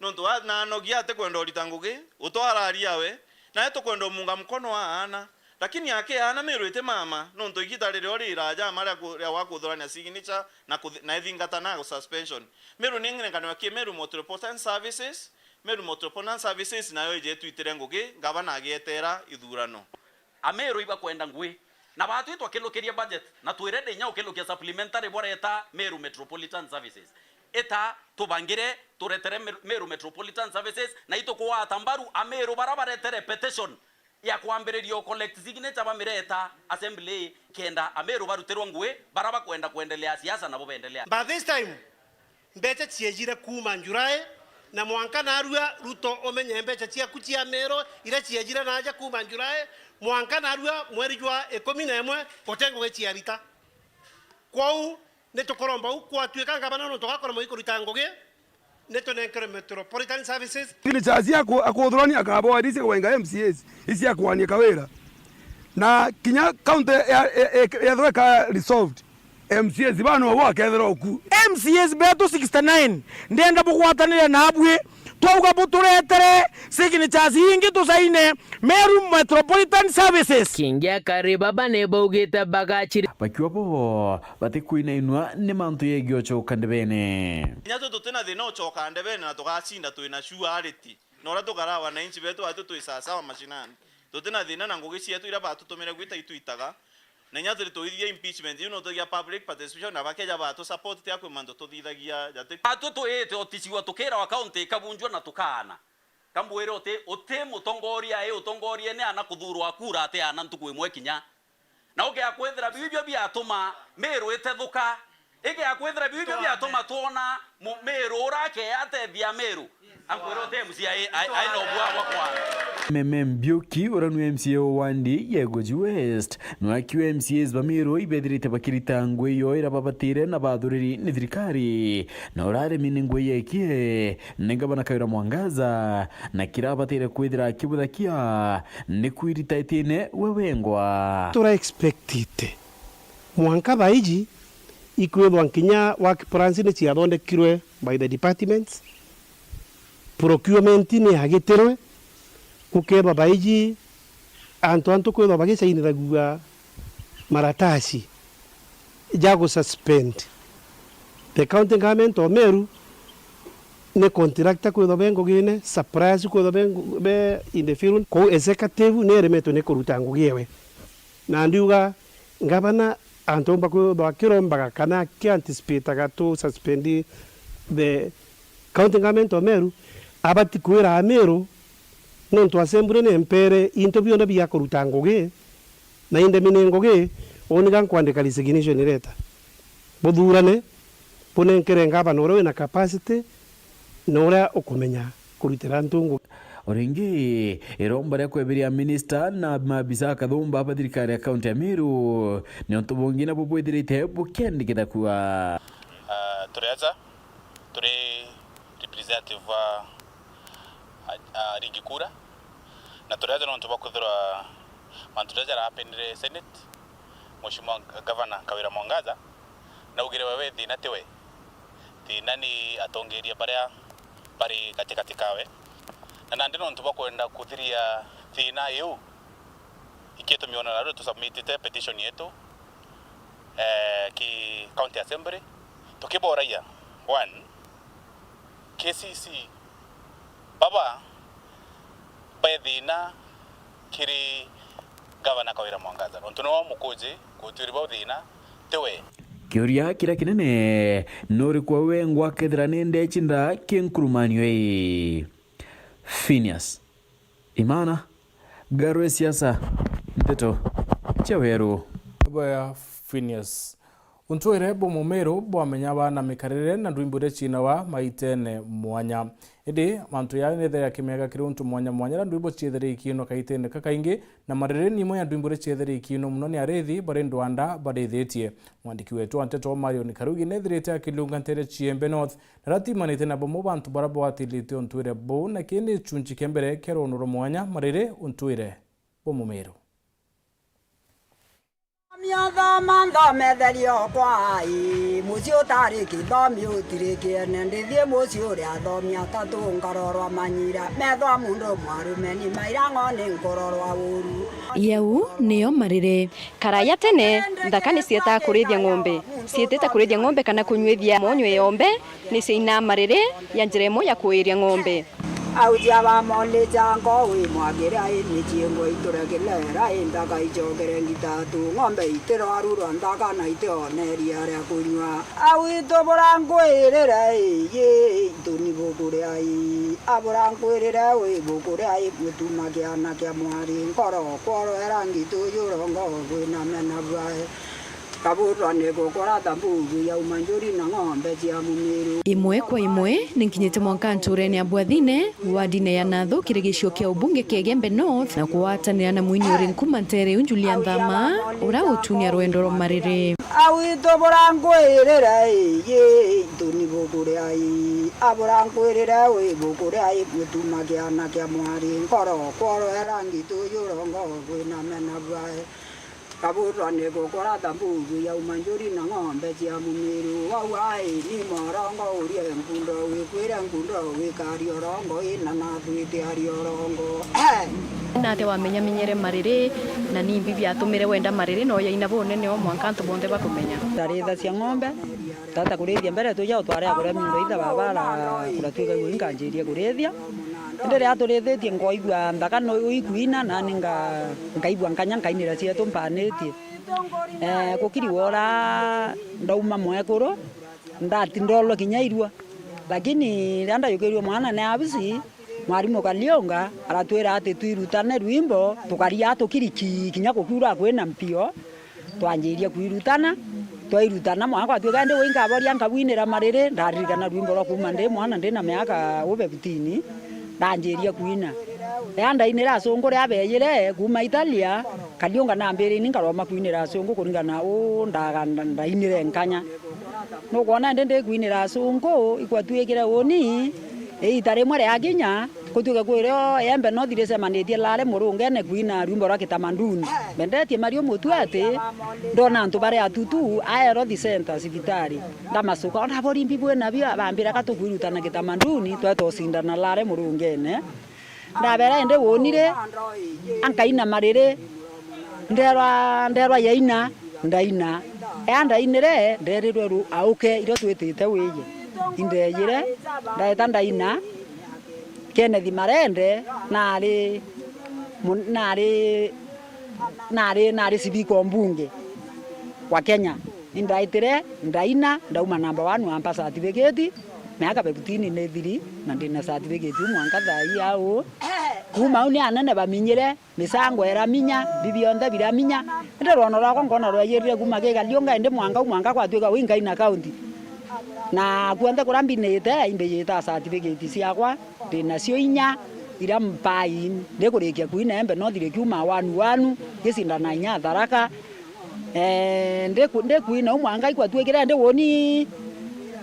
nontu wa-, nanogia atikwenda urita ngugi, utwararia we, nae tukwenda umunga mkono aana. Lakini aki aana Meru iti mama, nontu igita ririo riraja ama ria ku-, ria wa kuthurania signature na kuthi-, na ithingata na suspension. Meru ni ngerekano ya ki Meru Metropolitan Services, Meru Metropolitan Services nayo ije itwitire ngugi, ngavana agietera ithurano. Ameru ibakwenda ngugi, na batwi twakilukirie budget, na twi ready inya ukilukia supplementary boreta Meru Metropolitan Services. Ita tubangire turetere Meru, Meru Metropolitan Services, na itukugwata mbaru Ameru bara baretere petition ya kwambiriria u collect signature bamireta assembly, kenda Ameru barutirwe ngugi, bara bakwenda kwendelea siasa nabo bendelea. But this time, mbeca ciejire kuuma July, na mwanka narua Ruto umenye mbeca ciaku cia Meru iria ciejire naja kuuma July, mwanka narua mweri jwa ikumi na imwe, guti ngugi ciarita. Kwou, ni tukuromba u kwatuika ngavana nontu gakoromba ikurita ngugi, ni tunenkerwe Metropolitan Services. Signature cia aku-, akuthurania akabwa iri cia kuenga M C As, iciakwania Kawira. Na kinya county ya, ya, ya, yethirwa ika resolved, M C As bano bakethira oku. M C As betu sixty-nine, ndenda bugwatanire nabui, twauga buturetere signatures ingi tusaine Meru Metropolitan Services. Kingi akari baba ni baugite bagachiri. Bakiuga bo batikuinainua ni mantu yegii ucoka ndebene. Kinya tu tutina thina ucoka ndebene na tugacinda twina surety. Na uria tukaraa wananchi betu batu twi sawasawa mashinani. Tutina thina na ngugi cietu iria batutumire gwita itwitaga. Na inya turi tuithithia impeachment, iu no tuthia public participation, na bakeja batu support tia kwi mantu tuthithagia jati. Atu twite oticigwa tukirawa county ikabunjwa na tukaana. Kambwire uti, uti mutongoria i utongorie ni ana kuthurwa kura ati ana ntuku imwe kinya. Na ukeya kwithira biu ibio biatuma Miru itethuka. Igeya kwithira biu ibio biatuma twona mu-, Miru ura akeya atethia Miru. Ankwira uti M C A ai, ai, ai no bwa bwa kwa. Meme Mbiuki, uria niwe M C A wa wandi ya Igoji West, niwe akiuga M C As ba Miru ibethirite bakirita ngugi yo iria babatire na bathuriri ni thirikari. Na uraremi ni ngugi yekie ni Ngavana Kawira Mwangaza, na kirabatire kwithira akibuthakia ni kwirita itine we wengwa. Tura expectite mwanka thaiji ikwithwa nkinya work plans ni ciathondekirwe by the departments, procurement ni yagitirwe, gukethwa thaiji antu antu kwithwa bagicainithagua maratasi ja gususpend. The county government of Meru ni contractor kwithwa be ngugine, suppliers kwithwa be ngu-, be in the field. Kou executive ni eremetwe ni kuruta ngugi ewe. Na ndiuga ngavana antu aumba kwithwa akirombaga kana aki anticipateaga tu suspend the county government of Meru, abati kwira Amiru, nontu assembly ni mpere into bionthe bia kuruta ngugi, na indi mi ni ngugi, uni ga nkwandika resignation letter. Buthurane, bunenkere ngavana uria wina capacity na uria ukumenya kurutira antu ngugi. O ringi, iromba ria kwebiria minista na maabisa akathumba ba thirikari ya kaunti ya Meru, ni untu bungi nabu bwithirite bukiandikitha kua. Ah, turi aja, turi representative wa, a, a, Riggy Kura, na turi aja nontu bwa kwithirwa mantu jaria jarahappenire Senate, Mheshimiwa Gavana Kawira Mwangaza naugire we, we thina tiwe, thina ni atongeria baria bari gatigati kawe, na nandi nontu bwa kwenda kuthiria thina iu, ikio tumiono nario tusubmitite petition yetu, eh, ki County Assembly, tukiboragia, one, K C C baba be thina kiri Gavana Kawira Mwangaza, nontu niwe umukuji, gutuiri bau thina tiwe. Kiuria kiria kinene, nuriku we wengwa akethira ni ndecinda ki nkurumanio ii? Phineas Imana, Ngaru ya Siasa, Nteto cia Weru. Bwega Phineas. Untwire bumumiru bwamenya bana mikarire na ndwimbo iria ciinawa maitene mwanya. Indi mantu yaya nethira kimega kiri untu mwanya mwanya na ndwimbo ciethire ikiinwa kaitene kakaingi, na marire ni imwe ya ndwimbo iria ciethire ikiinwa muno ni arithi bari ndwanda barithitie. Mwandiki wetu wa nteto Marion Karugi nethirite akilunga ntere Ciembe North, na ratimanite na bamwe bantu bara bwatilite untwire buu, na kii ni gicunci kia mbere kia rwono rwa mwanya marire untwire bumumiru. Thomia thoma nthometherie okwa, ii, mucii utari kithomi utiri kiene, ndithie mucii uria athomi atatu nkarorwa manyira, methwa mundu mwarume ni maira ng'oni nkurorwa uru. Yau niyo marire. Karaya tene, nthaka ni cietaga kurithia ng'ombe. Ciitite kurithia ng'ombe kana kunyuithia monywe yombe, ni ciainaa mariri ya njira imwe ya kuiria ng'ombe. Auji aba moni jango wi mwagire ai, ni ciengo ituregilera, i nthaka icokere ngitatu, ng'ombe itirwarurwa nthaka na itione iria ria kunywa. Au itu burangwirire, ii, itu ni bukuria, ii, aburangwirire wi bukuria, ii, mutuma kiana kia mwari, nkoro kworo era ngitu yurongo kwina mena bwae. Kaburwa ni gukora thambubu yauma njuri na ng'ombe cia mumiru. Imwe kwa imwe, ni nkinyite mwanka nturene ya Bwathine, wadine ya Nathu, kiri gicigo kia ubunge kia Igembe North, na kugwatanira na mwini uri nkuma ntere iu Julia Nthama, uria utunia rwendo rwa mariri. Au itu burangwirire, ii, itu ni bukuria, ii, aburangwirire wi bukuria, ii, mutuma kiana kia mwari, nkoro kworo era ngitu yurongo kwina mena bwae. Kaburwa ni gukora thambuju yauma njuri na ng'ombe cia mumiru. Wau ai ni morongo urie nkundo wikwire nkundo wikari orongo ina na twitiari orongo. Nate wamenyamenyere mariri, na ni mbi biatumire wenda mariri no yaina bunene o mwanka antu bonthe bakumenya. Ndarithacia ng'ombe, tata kurithia mbere tuja utware akuria miundo itha baba ara kuratuika igu inkanjirie kurithia. Indi riria turithitie nkoigua nthaka no ikwina, nani nga-, nkaigua nkanya nkainira cietu mpanitie. Eh, gukiri wora ndauma mwekuru, ndati ndolwa kinya irua. Lakini riria ndayukirue mwana ni abusi, mwarimu Kalionga aratwira ati twirutane rwimbo, tukaria tukiri ki-, kinya gukiura kwina mpio. Twanjirie kwirutana, twairutana mwanka gwatuika indi wi nkaboria nkabwinira mariri, ndaririkana rwimbo rwa kuuma ndi mwana ndina miaka ube fifteen, ndanjirie kwina. Riria ndainire asungu riria beejire kuuma Italia, Kariunga nambiririe nkaroma kwinira asungu kuringana na uu ndaga-, nda-, ndainire nkanya. Nukwona indi ndikwinira asungu, ikwatuikire uni, iita rimwe riakinya, gutuike kwirio Embe North ricemanitie Lare Murungene kwina rwimbo rwa kitamaduni. Mbendetie Mario Mutwati, ndona antu bari atutu, a Health Center cibitari. Ndamacuka, "Ona buri mbi bwina bio?" Bambira, "Ka tukwirutana kitamaduni, tweta ucindana Lare Murungene." Ndabera, "Indi wonire?" Ankaina mariri, nderwa, nderwa yaina, ndaina. Ea ndainire, nderirwe ru-, auke irio twitite wiji. Indejire, ndaeta ndaina. Kenneth Marende nari mu-, nari, nari, nari civiko mbunge wa Kenya. Indaitire, ndaina, ndauma number one, wampa certificate, miaka fifteen nithiri, na ndina certificate iu mwanka thaa ii au. Kuuma au ni anene baminyire, misango iraminya, mbi bionthe biraminya. Indi rwono rwakwa nkona rwayirire kuuma ki Kariunga, indi mwanka u mwanka gwatuika wi Ngaina County. Na kuonthe kuria mbinite, imbijite certificate ciakwa, ndinacio inya, iria mpai, ndikurikia kuina Embe North rikiuma one one, ngicindana inya Tharaka. Eh, ndiku-, ndikwina u mwanka ikwatuikire ndi woni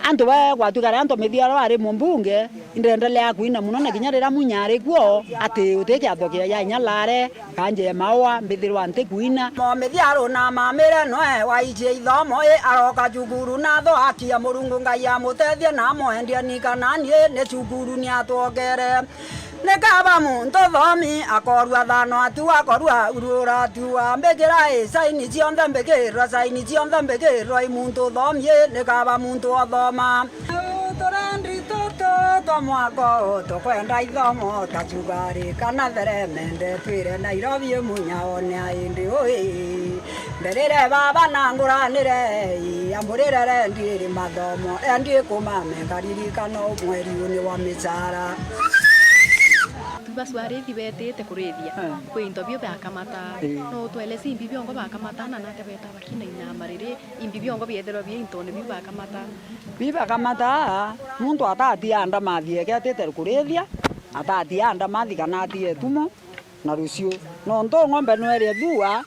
antu ba gwatuika ria ntomithiarwa ari mumbunge, indeendelea kwina muno na kinya riria Munya ari kuo, ati uti kiatho kia ya inya Lare, kanje maua, mbithirwa ntikwina. Momithiaru na mamire noe waicie ithomo i aroka cukuru natho akia Murungu Ngai amutethie na amwendie ni kana ni ni cukuru ni atwongere. Ni kaba muntu thomi, akorua thano atu, akorua urura atu, ambikira i saini cionthe mbikirwa, saini cionthe mbikirwa i muntu thomi, ni kaba muntu othoma. Turendi tutu twa mwako, tukwenda ithomo ta cugari kana theremende, twire Nairobi i Munya one aindi ui. Mberire baba na nguranire, ii, amburire rendi iri mathomo, rendi ikumame karirikano mweri uni wa micara. Tuba swarithi betite kurithia, eh, kwi into bio bakamata. Eh. No utwelese imbi biongo bakamata na nate beta bakina inyama riri, imbi biongo biethirwa bia intone biu bakamata. Bi bakamata, muntu atatia ndamathi eke atite kurithia, atatia ndamathi kana atie tumo. Na ruciu. Nontu ng'ombe nweria thua,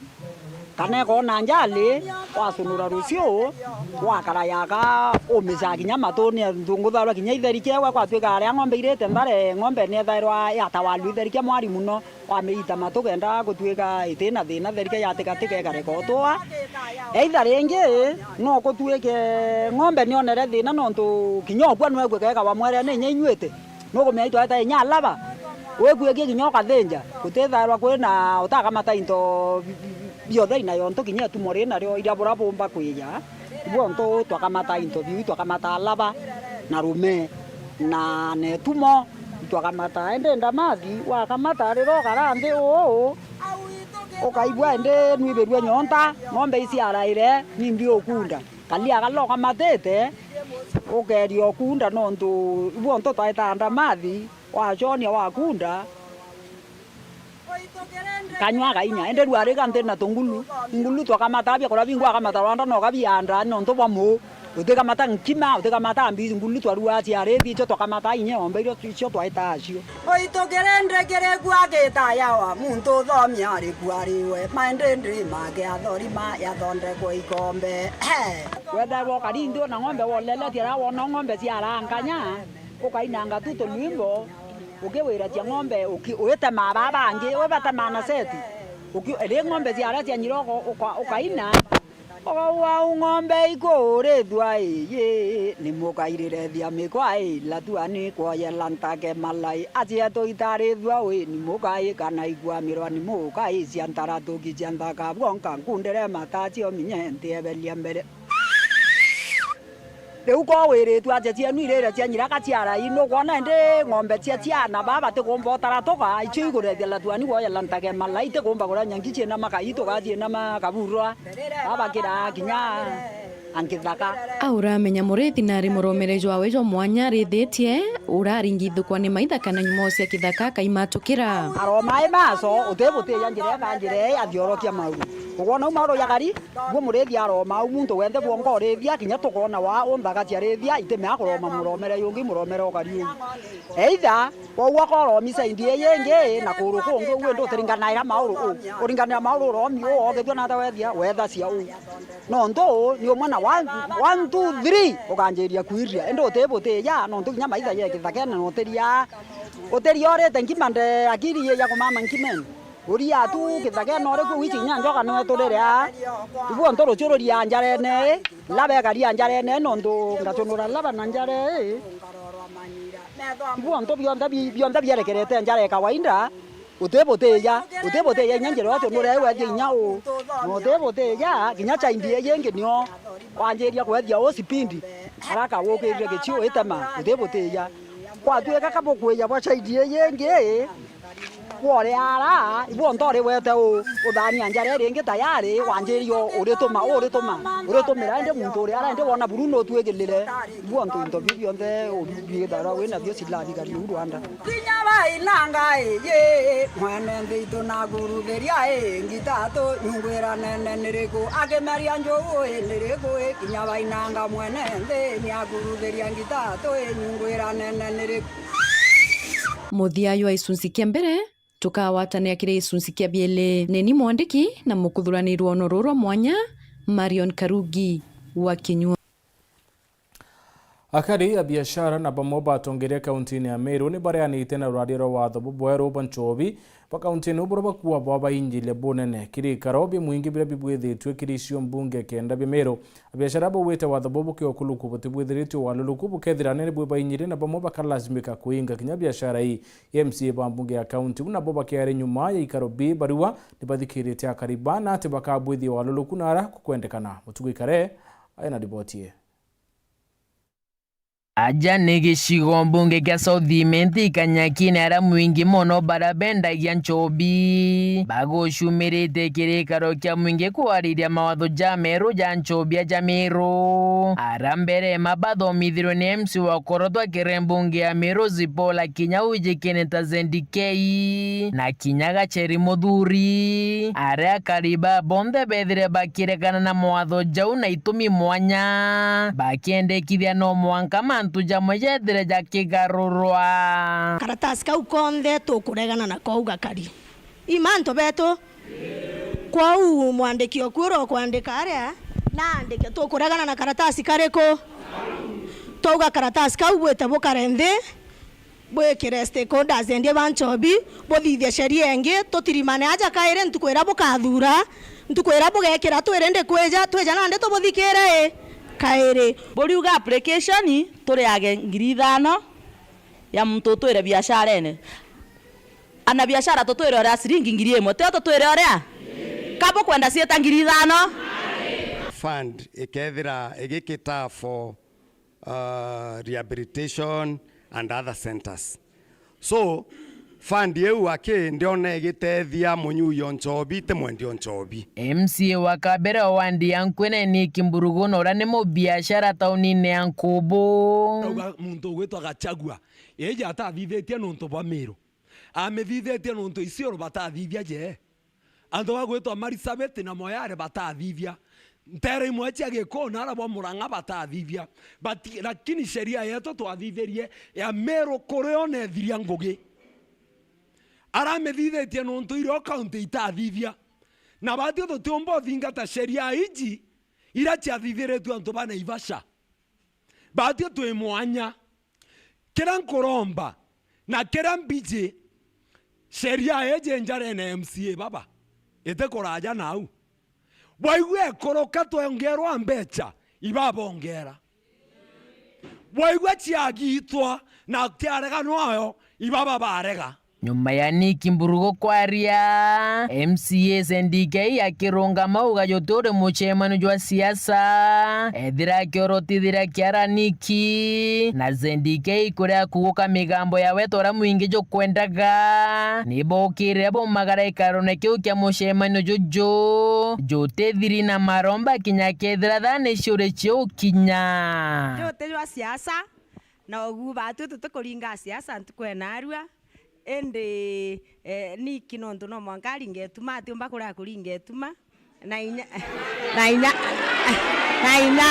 kana ikoona njali, wasunura ruciu, wakara yaka, umica kinya matuni, nthungu tharwa kinya itheri kiewa, kwatuika aria ng'ombe irite nthare, ng'ombe niethairwa yatawalu itheri kia mwari muno, wamiita matu kenda gutuika itina thina, theri kia yatikatika ikareka utua. Either ringi, no kutuike ng'ombe nionere thina nontu kinya ukua nwekue kega wamwerea ni inya inyuite. Nukumenya itwaeta inya alaba, wikuikie kinya ukathinja, gutithairwa kwina utakamata into bi-, bi-, bi-, bionthe ina yontu kinya etumo ri nario iria bura bumba kwija. Ibu ontu twakamata into biu, twakamata alaba, na rume, na, na etumo, itwakamata. Indi ndamathi, wakamata riria ukara nthi uu, ukaigua indi nwibirue nyonta, ng'ombe iciaraire, nimbi ukunda. Kalia kala ukamatite, ukeeria ukunda nontu ibu ontu twaetaa ndamathi, waconia wakunda, kanyua kainya. Indi rua riga nti na tungulu, ngulu twakamata biakura bingi wakamata rwanda no kabianda nontu bwa muu. Utikamata nkima, utikamata mbi, ngulu twarua ciarithi icio twakamata inya ombe irio icio twaetaa cio. Uitu kirindi kiri kua gitayawa, muntu uthomi ari kua riwe, maindindi make athorima yathondekwe ikombe. Wethairwa ukari nthi ona ng'ombe woleletie, riria wona ng'ombe ciaranganya, ukainanga tu tulwimbo, ukiwiratia ng'ombe, uki-, uitemaa baa bangi, we batemaa na seti. Uki-, ri ng'ombe ciaria cianyira uka-, uka-, ukaina. Ukaua ng'ombe ikuurithua ii, ni mukairire thia mikwa ii, latua ni kwoyela ntake malai. Acietu itarithua wi, ni mukaikana ikwamirwa ni mukaisia ntaratuki cia nthaka bwonka nkundire matacio minye ntieberia mbere. Riu ko wiritue aja cienu irire cia nyiraka cia rai, nukwona indi ng'ombe cia ciana baa batikumba utaratuka, icio igurethia latuani woya lantage malai, itikumba kuria nyanki ciina makai, tuga ciina makaburwa, baa bakiraa kinya angithaka. Auramenya murithi nari muromere jwawe jwa mwanya arithitie, uraringithukwa ni maitha kana nyumo cia kithaka akaimatukira. Aromai maso, utibutiya njira eka njira ii athiorokia mauru. Ukwona u mauru ya gari, Guo murithi aroma au muntu wenthe bwonka urithia, kinya tukona wa unthaga cia rithia, itimea kuroma muromere yungi, muromere ukari uu. Either kwou akoromi side ii yingi na kuru kungi, uu indi utiringanaira mauru uu. Uringanira mauru uromi uu, ogethua nata wethia, wethacia uu. Nontu uu ni umwe na one, one, two, three, ukanjiria kwiria. Indi utibutiya, nontu kinya maitha ye kithakene na utiria, utiria urite nkima nde akiri ya kumama nkimene. Uria tu kithakene uri kuu, ici inya njoka niwe turire aa. Ibu onto rucio ruria njarene ii, la bekaria njarene ii, nontu ngacunura laba na njare ii. Ibu onto bionthe bi-, bionthe bierekerete njara ya kawaida, utibutiya, utibutiya inya njira ucunure wethia inya uu. Na utibutiya, kinya chaindi ii yingi nio wanjiria kwethia uu speed, haraka wukirire gichiu itema, utibutiya. Kwatuika ka bukwija bwa chaindi ii yingi, Kwore ara, ibu onto uri wete u-, uthania njara iri ingi tayari, wanjiria urituma, urituma, uritumira indi muntu uri ara indi wona buru nutwigirire. Ibu onto into biu bionthe ubi-, bithara wi nabio cilathigari uu Rwanda. Kinya bainanga ii, mwene nthi itu naguruthiria ii, ngitatu nyungwira nene niriku? Akimeria njuu ii niriku ii, kinya bainanga mwene nthi niaguruthiria ngitatu ii, nyungwira nene niriku? Muthia jwa gicunci kia mbere, tukagwatanira kiri gicunci kia biiri. Ni ni mwandiki na mukuthurani rwono ruru rwa mwanya, Marion Karugi wa Kinyua. Akari a biashara na bamwe batongeria kauntiine ya Meru ni bareanite na ruraria rwa watho bubweru bwa nchobi ba kauntiine uu buria bakuuga bwabainyirie bunene kiri ikaro bia mwingi biria bibwithitue kiri icio mbunge kenda bia Meru. Abiashara baugite watho buu bukiokuluku butibwithiritue waluluku, bukethira ni bwibainyirie na bamwe bakalazimika kuinga kinya biashara ii. M C A ba mbunge ya kaunti iu nabo bakiari nyuma ya ikaro bii barua ni bathikirite akari baa na ati bakabwithia waluluku na ara kukwendekana. Mutuku Ikare aina riboti ii. Aja ni gicigo mbunge kia South Imenti, ikanyakine aria mwingi mono baria bendagia nchobi bagucumirite kiri gikaro kia mwingi kwariria mawatho ja meru ja nchobi aja Meru. Aria mbere ma bathomithirwe ni M C wa Korotwa kiri mbunge ya Meru, Zipporah Kinyau, ijikene ta Zendi K na kinya Gacheri Muthuri. Aria akari ba bonthe bethire bakiregana na mawatho jau na itumi mwanya, bakiendekithia no mwanka mantu jamwe jethire jakigarurwa. Karatasi kau konthe tukuregana nako, uga kari. I mantu betu. Kwou mwandiki oku uria ukwandika aria, naandike, tukuregana na karatasi kariku? Twauga karatasi kau bwite bukare nthi, bwikire stakeholders endia ba nchobi, buthithie sheria ingi, tutirimane aja kairi ntuku iria bukathura, ntuku iria bugekira twiri ndi kwija, twija nandi tubuthikire i kairi. Buriuga application turiage ngiri ithano ya muntu utwire biasharene. Ana biashara tutwire uria ciringi ngiri imwe, tio tutwire uria? Ka bukwenda ciita ngiri ithano? Fund ikethira igikita for uh, rehabilitation and other centers. So, fund iu aki ndiona igitethia munyui o nchobi, ti mwendi o nchobi. M C A wa kabere wa wandi ya Nkwene ni Kimburugu na uria ni mubiashara taunine ya Nkubu. Ndauga muntu ugwitwa Gachagua, iji atathithitie nontu bwa Miru. Amithithitie nontu Isiolo batathithia je. Antu bagwitwa Marsabit na Moyale batathithia. Nteere imwe cia Gikuu na aria bwa Murang'a batathithia. Bati-, lakini sheria yetu twathithirie ya Meru kuria onethiria ngugi. Aramithithitie nontu irio kaunti itathithia. Na batio tutiumba uthingata sheria iji iria ciathithiritue antu ba Naivasha. Batio twi mwanya. Kiria nkuromba na kiria mbiji, sheria iji njarene M C A baba, Iti kuraja nau. Bwaigua ikuruka twongerwa mbecha, ibabongera. Bwaigua ciagitwa na ciarega nwayo, ibaba barega. Nyuma ya Nick Mburugu kwaria, M C A Sendikei akirungama uga juti uri mucemanio jwa siasa. Ethira akiorotithiria kiara Nick, na Sendikei kuria kuguka migambo yawe ta uria mwingi jukwendaga, ni bokirire baumagara ikarone kiu kia mucemanio juju. Juti thiri na maromba kinya kethira thaa ni ciuri ciukinya. Juti jwa siasa, na ugu batwi tutikuringa siasa ntuku ya narua. Indi, eh, Nick nontu no mwanka aringe ituma, atiumba kuria kuringa ituma. Na inya, na inya, na inya.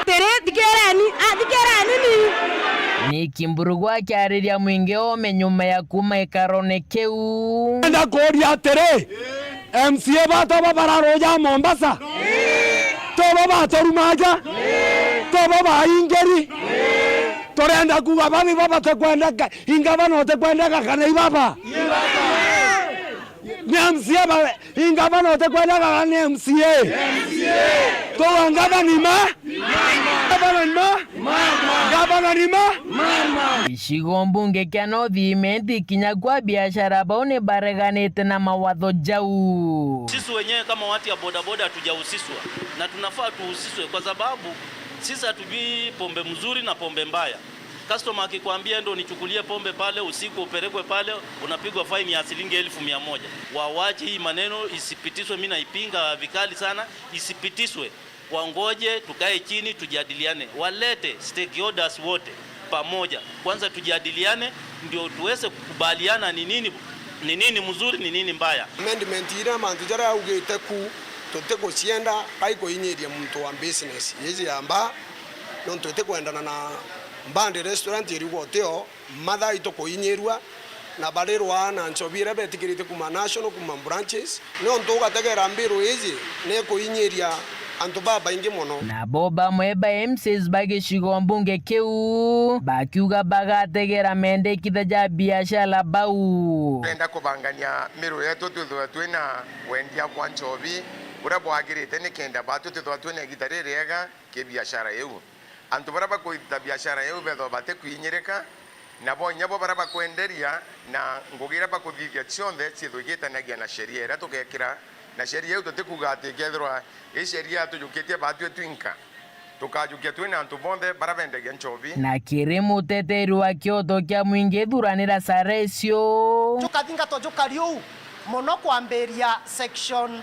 Tiri, thikireni, ah, thikireni ni. Nick Mburugu akiariria mwingi ome nyuma ya kuuma ikarone kiu. Enda kuuria atiri, M C A batoba bararuja Mombasa? Tobo batorumaja? Tobo baingeri? Turenda kuuga babi babatikwendeka, ingabana utikwendeka kana ibaba? Ni M C A ba, ingabana utikwendeka kana ni M C A? Tuuga ngabana ni ma? Ngabana ni ma? Ngabana ni ma? Gicigo mbunge kia North Imenti kinya kwa biashara bau ni bareganite na mawatho jau. Sisi wenyewe kama watu ya bodaboda hatujahusishwa, na tunafaa tuhusishwe kwa sababu sisi hatujui pombe mzuri na pombe mbaya. Customer akikwambia, "Enda unichukulie pombe pale usiku, upelekwe pale, unapigwa faini ya shilingi elfu mia moja." Wawache hii maneno isipitishwe, mimi naipinga vikali sana, isipitishwe. Wangoje, tukae chini, tujadiliane. Walete stakeholders wote pamoja. Kwanza tujadiliane, ndio tuweze kukubaliana ni nini, ni nini mzuri, ni nini mbaya. Amendment iria mantu jaria augite ku, tutigucienda, kaikuinyiria muntu wa business iji ya mbaa, nontu itikwendana na Mbandi restaurant iriuga utio, mathaa itukuinyirua, na barirwa na nchobi iria betikirite kuuma national, kuuma branches, niuntu ugategera mbiru iji nikuinyiria antu babaingi mono. Nabo bamwe ba M Cs ba gicigo mbunge kiu bakiuga bagategera mendekithia ja biashara bau. Twenda kubangania miru yetu, twithirwe twina wendia bwa nchobi buria bwagirite, nikenda batu twithirwa twina igita ririega ki biashara iu. Antu baria bakuita biashara iu bethwa batikwinyirika, nabo inya bo baria bakwenderia na ngugi iria bakuthithia cionthe ciithwe igitanagia na sheria iria tugekira. Na sheria iu tutikuuga ati ikethirwa i sheria atujukitie baatue twinka, tukajukia twina antu bonthe baria bendagia nchobi. Na kiri muteteri wa kioto kia mwingi thuranira sara icio. Jukathingatwa jukari uu mono kwambiria section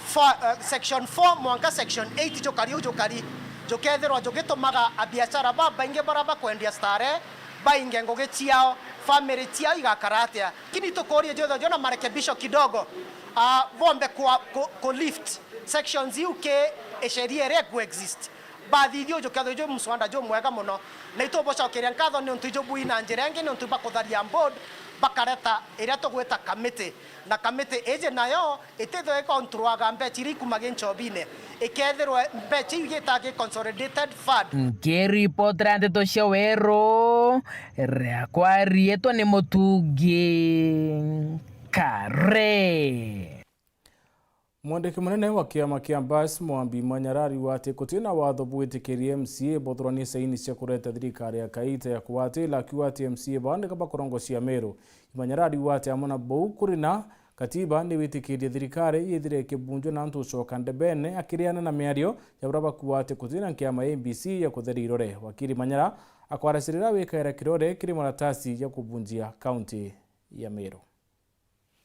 four, eh, section four mwanka section eight jukari uu jukari, jukethirwa jugitumaga abiashara babaingi baria bakwendia starehe bainge ngugi ciao, family ciao igakara atia. Lakini tukuuria jwithwe jwina marekebisho kidogo, ah, bombe kwa, ku, ku lift sections iu ki sheria iria iku exist. Bathithia uju kethirwa iju muswanda jumwega mono, na itubucokeria nkatho niuntu iju bui na njira ingi niuntu bakutharia board, bakareta iria tugwita kamiti, na kamiti iji nayo itithwe ikontroaga mbecha iria ikumaga nchobine, ikethirwa mbecha iu igitaga consolidated fund. Nkiripotera ndeto cia Weru, riakwa riitwa ni Mutungi Kare. Mwandiki munene wa kiama kia Mbas, Mwambi Manyara, ariuga ati gutina watho bwitikirie M C A bothuranie saini cia kureta thirikari ya kaita ya kugwatira, akiuga ati M C A baa nika bakurongocia Meru. Manyara ariuga ati amwe na bau kuri na katiba ni witikirie thirikari yithire ikibunjwa na antu gucoka ndebene, akiriana na miario ya baria bakuuga ati gutina nkiama ya A B C ya kutheria irore. Wakiri Manyara akwaracirira wikaira kirore kiri maratasi ya kubunjia kaunti ya Meru.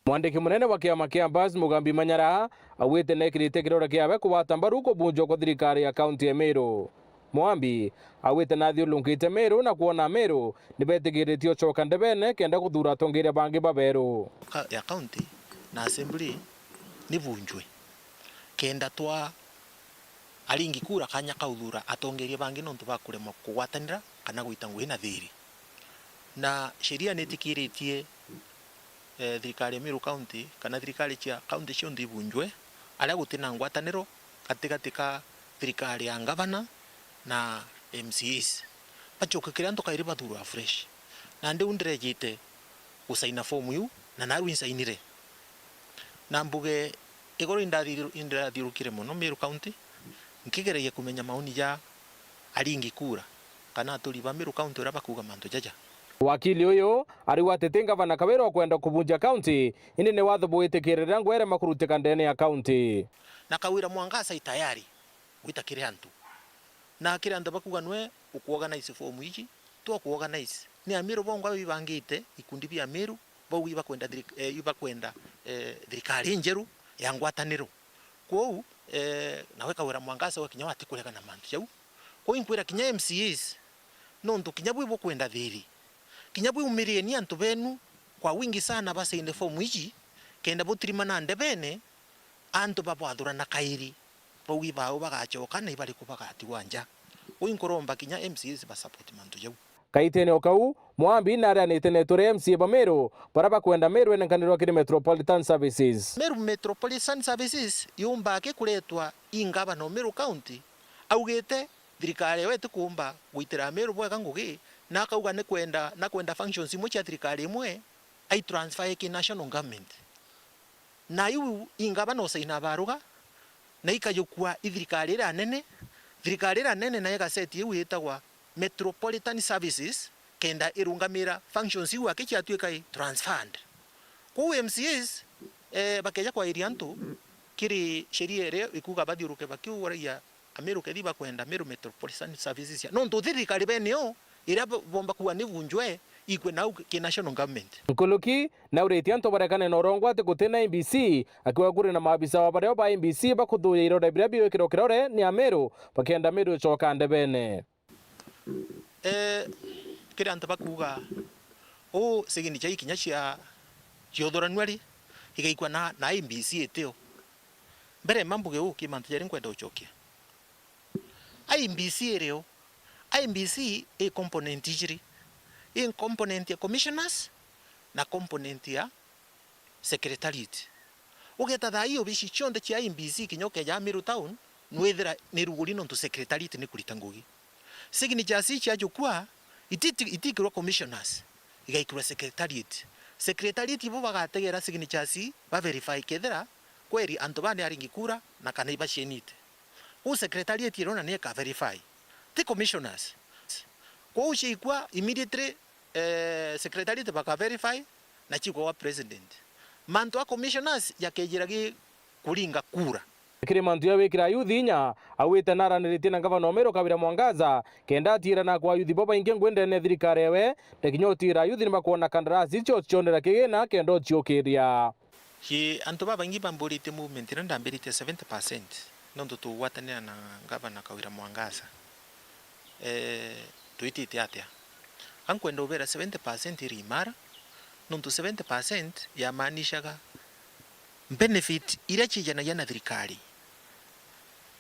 Mwandiki munene wa kiama kia Mbas, Mugambi Manyara, augite nekirite kirore kiawe kugwata mbaru kubunjwa kwa thirikari ya kaunti ya Meru. Mwambi augite nathiurungite Meru na kwona Meru ni betigiritie ucoka ndebene kenda kuthuura atongeria bangi baberu. Ka-, ya kaunti na assembly ni bunjwe kenda twa aringi kura kanya ka uthuura atongeria bangi nontu ba kuremwa kugwatanira kana gwita ngugi na thiri. Na sheria nitikiritie, eh, thirikari ya Meru County kana thirikari cia county cionthe ibunjwe, aria gutina ngwataniro gatigati ka thirikari ya ngavana na M C As. Bacoke kiria antu kairi bathuurwa fresh. Nandi u ndirejite gusaina fomu iu, na naru insainire. Na mbuge igoro indathiru-, indathiurukire mono Meru County, nkigeragia kumenya maoni ja aringi kura kana aturi ba Meru County uria bakuuga mantu jaja. Wakili uyu ariuga ati ti ngavana Kawira ukwenda kubunjia county, indi ni watho bwitikirira ngwere makurutika ndene ya county. Na Kawira Mwangaza i tayari gwita kiri antu. Na kiri antu bakuuga nwe ukuorganize forum iji, twakuorganize. Ni Amiru bongwa bibangite, ikundi bia Amiru, bau ibakwenda thirik-, eh, ibakwenda, eh, thirikari injeru ya ngwataniro. Kwou, eh, nawe Kawira Mwangaza we kinya watikurega na mantu jau. Kwou inkwira kinya M C As, nontu kinya bwi bukwenda thiri. Kinya bwi umirieni antu benu kwa wingi sana basaine fomu iji, kenda butirimana ndebene, antu babwathurana kairi, baugi baao bagacoka na ibariku bagatigwa nja. Uu inkuromba kinya M C As ba support mantu jau. Kaitene o kau, Mwambi nareanite na itwe ria M C A ba Meru, baria bakwenda Meru enenkanirwa kiri Metropolitan Services. Meru Metropolitan Services yumbaa ki kuretwa i ngavana o Meru County, augite thirikari ewe itikuumba gwitira Meru bwega ngugi, na akauga ni kwenda, na kwenda functions imwe cia thirikari imwe, ai transfer ki national government. Na iu ingavana usaina baruga, na ikajukua i thirikari iria nene. Thirikari iria nene nayo igaseti iu itagwa Metropolitan Services, kenda irungamira functions iu aki ciatuika i transferred. Kwou M C As, eh, bakeja kwairia antu kiri sheria iria ikuuga bathiuruke bakiuragia Amiru kethi bakwenda Meru Metropolitan Services ya. Nontu thirikari bene yo, iria bo-, bomba kuuga ni bunjwe, ikwe nau ki national government. Nkuruki, nauritie antu barekane na urongwa ati guti na I E B C, akiuga kuri na maabisa wa bario ba I E B C bakuthuuja irore biria biwikirwo kirore ni Amiru, bakenda Amiru icoka ndebene. Eh, kiri antu bakuuga, uu signature ikinya cia, ciuthuranua ri, igaikua na, na I E B C itio. Mbere mba mbuge uu, ki mantu jari nkwenda ucokia. I E B C iri o? I E B C i component ijiri. I component ya commissioners na component ya secretariat. Ugeeta thaa ii obici cionthe cia I E B C kinya ukeja Meru town, nwithira ni ruguri nontu secretariat ni kurita ngugi. Signatures ii ciajukua, iti-, itikirwa commissioners, igaikirwa secretariat. Secretariat ibo bagategera signatures ii, ba verify kethira kweri antu baa ni aringi kura na kana ibacienite. Kwou secretariat iriona ni ika verify, ti commissioners. Kwou ciaikua immediately, eh, secretariat baka verify na cikwa gwa president. Mantu a commissioners jakejira gi kuringa kura. Kiri mantu ya wikira ayuthi inya, augite naraniritie na ngavana o Meru Kawira Mwangaza, kenda atiira na kwa ayuthi bo baingi ngui ndene ya thirikari ewe, na kinya utiira ayuthi ni bakwona kandarasi icio cionera kigina kenda uciukiria. Ki antu babaingi bamburitie movement iria ndambiritie seventy percent, nontu tugwatanira na ngavana Kawira Mwangaza. Eh, twitite atia? Ankwenda ubera seventy percent iri imara, nontu seventy percent yamaanishaga benefit iria ciijanagia na thirikari.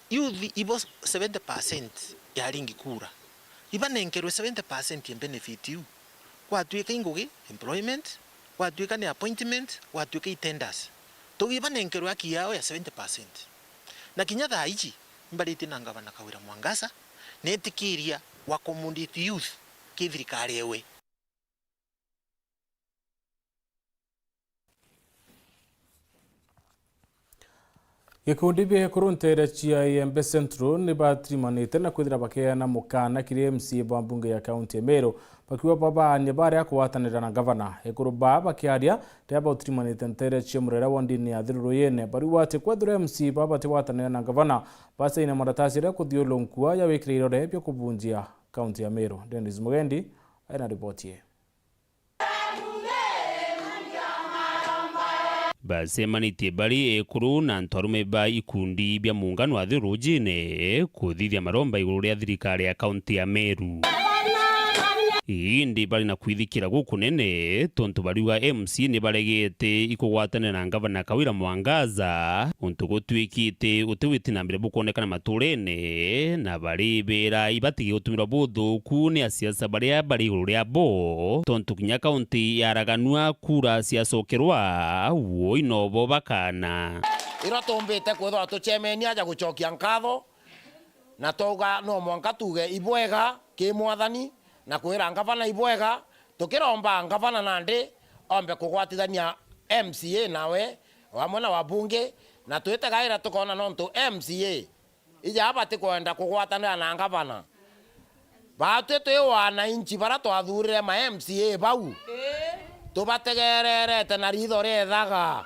Youth ibo seventy percent ya aringi kura, ibanenkerwe seventy percent ya benefit iu. Gwatuika i ngugi, employment, gwatuika ni appointment, gwatuika i tenders. Tugi ibanenkerwe haki yao ya seventy percent. Na kinya thaa iji, imbaritie na ngavana Kawira Mwangaza, neetikiria gwa accommodate youth ki thirikari ewe. Gikundi bia ekuru nteere cia Iembe Central ni batirimanite na kwithira bakeana mukaana kiri M C A ba mbunge ya kaunti ya Meru, bakiuga babaania baria kugwatanira na ngavana. Ekuru baa bakiaria riria bautirimanite nteere cia Murera wondini ya Thiru Ruyene, bariuga ati kwethirwa M C A baa batigwatanira na ngavana, basaine maratasi aria kuthiurunkua ya wikira irore bia kubunjia kaunti ya Meru. Dennis Mugendi aina riboti ii. Bacemanitie bari ekuru na antu arume ba ikundi bia muungano wa Thiurujine kuthithia maromba iguru ria thirikari ya kaunti ya Meru. Indi bari na kwithikira gukunene tontu bariuga M C ni baregete ikugwatanira na ngavana Kawira Mwangaza, untu gutwikite uti witi na mbere bukwonekana maturene, na baribera ibatige gutumirwa buthuku ni asiasa baria bari iguru ria bo, tontu kinya kaunti yaraganua kura ciacokerwa, woi nobo bakana. Irio tumbite kwithirwa tucemenia aja gucokia nkatho, na twauga no mwanka tuuge ibwega ki mwathani, na kwira ngavana ibwega, tukiromba ngavana nandi ombe kugwatithania M C A nawe, amwe na wabunge, na twitegaira tukoona nontu M C A ija batikwenda kugwatanira na ngavana. Baatwi twi wananchi bara twathuurire ma M C A bau, tubategererete na riitho riethaga.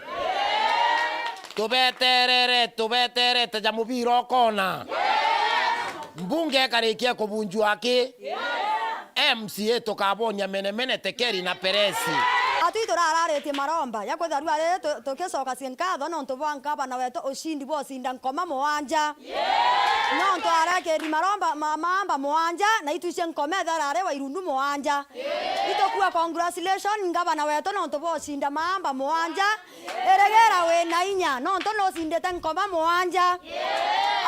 Tubeterere-, tubeterete ja mubira ukoona. Mbunge ikarikia kubunjua aki? M C A tukabonia menemene, tekeri na peresi. Atwi turararitie maromba ya kwithirwa riu ari tu-, tukicokacia nkatho nontu bwa ngavana wetu ucindi bwa ucinda nkoma muanja. Nontu arekeri maromba ma-, maamba muanja, na itwicie nkoma ethera ari wa irundu muanja. Itukua congratulation ngavana wetu nontu bwa ucinda maamba muanja. Irigira wina inya, nontu nucindite nkoma muanja.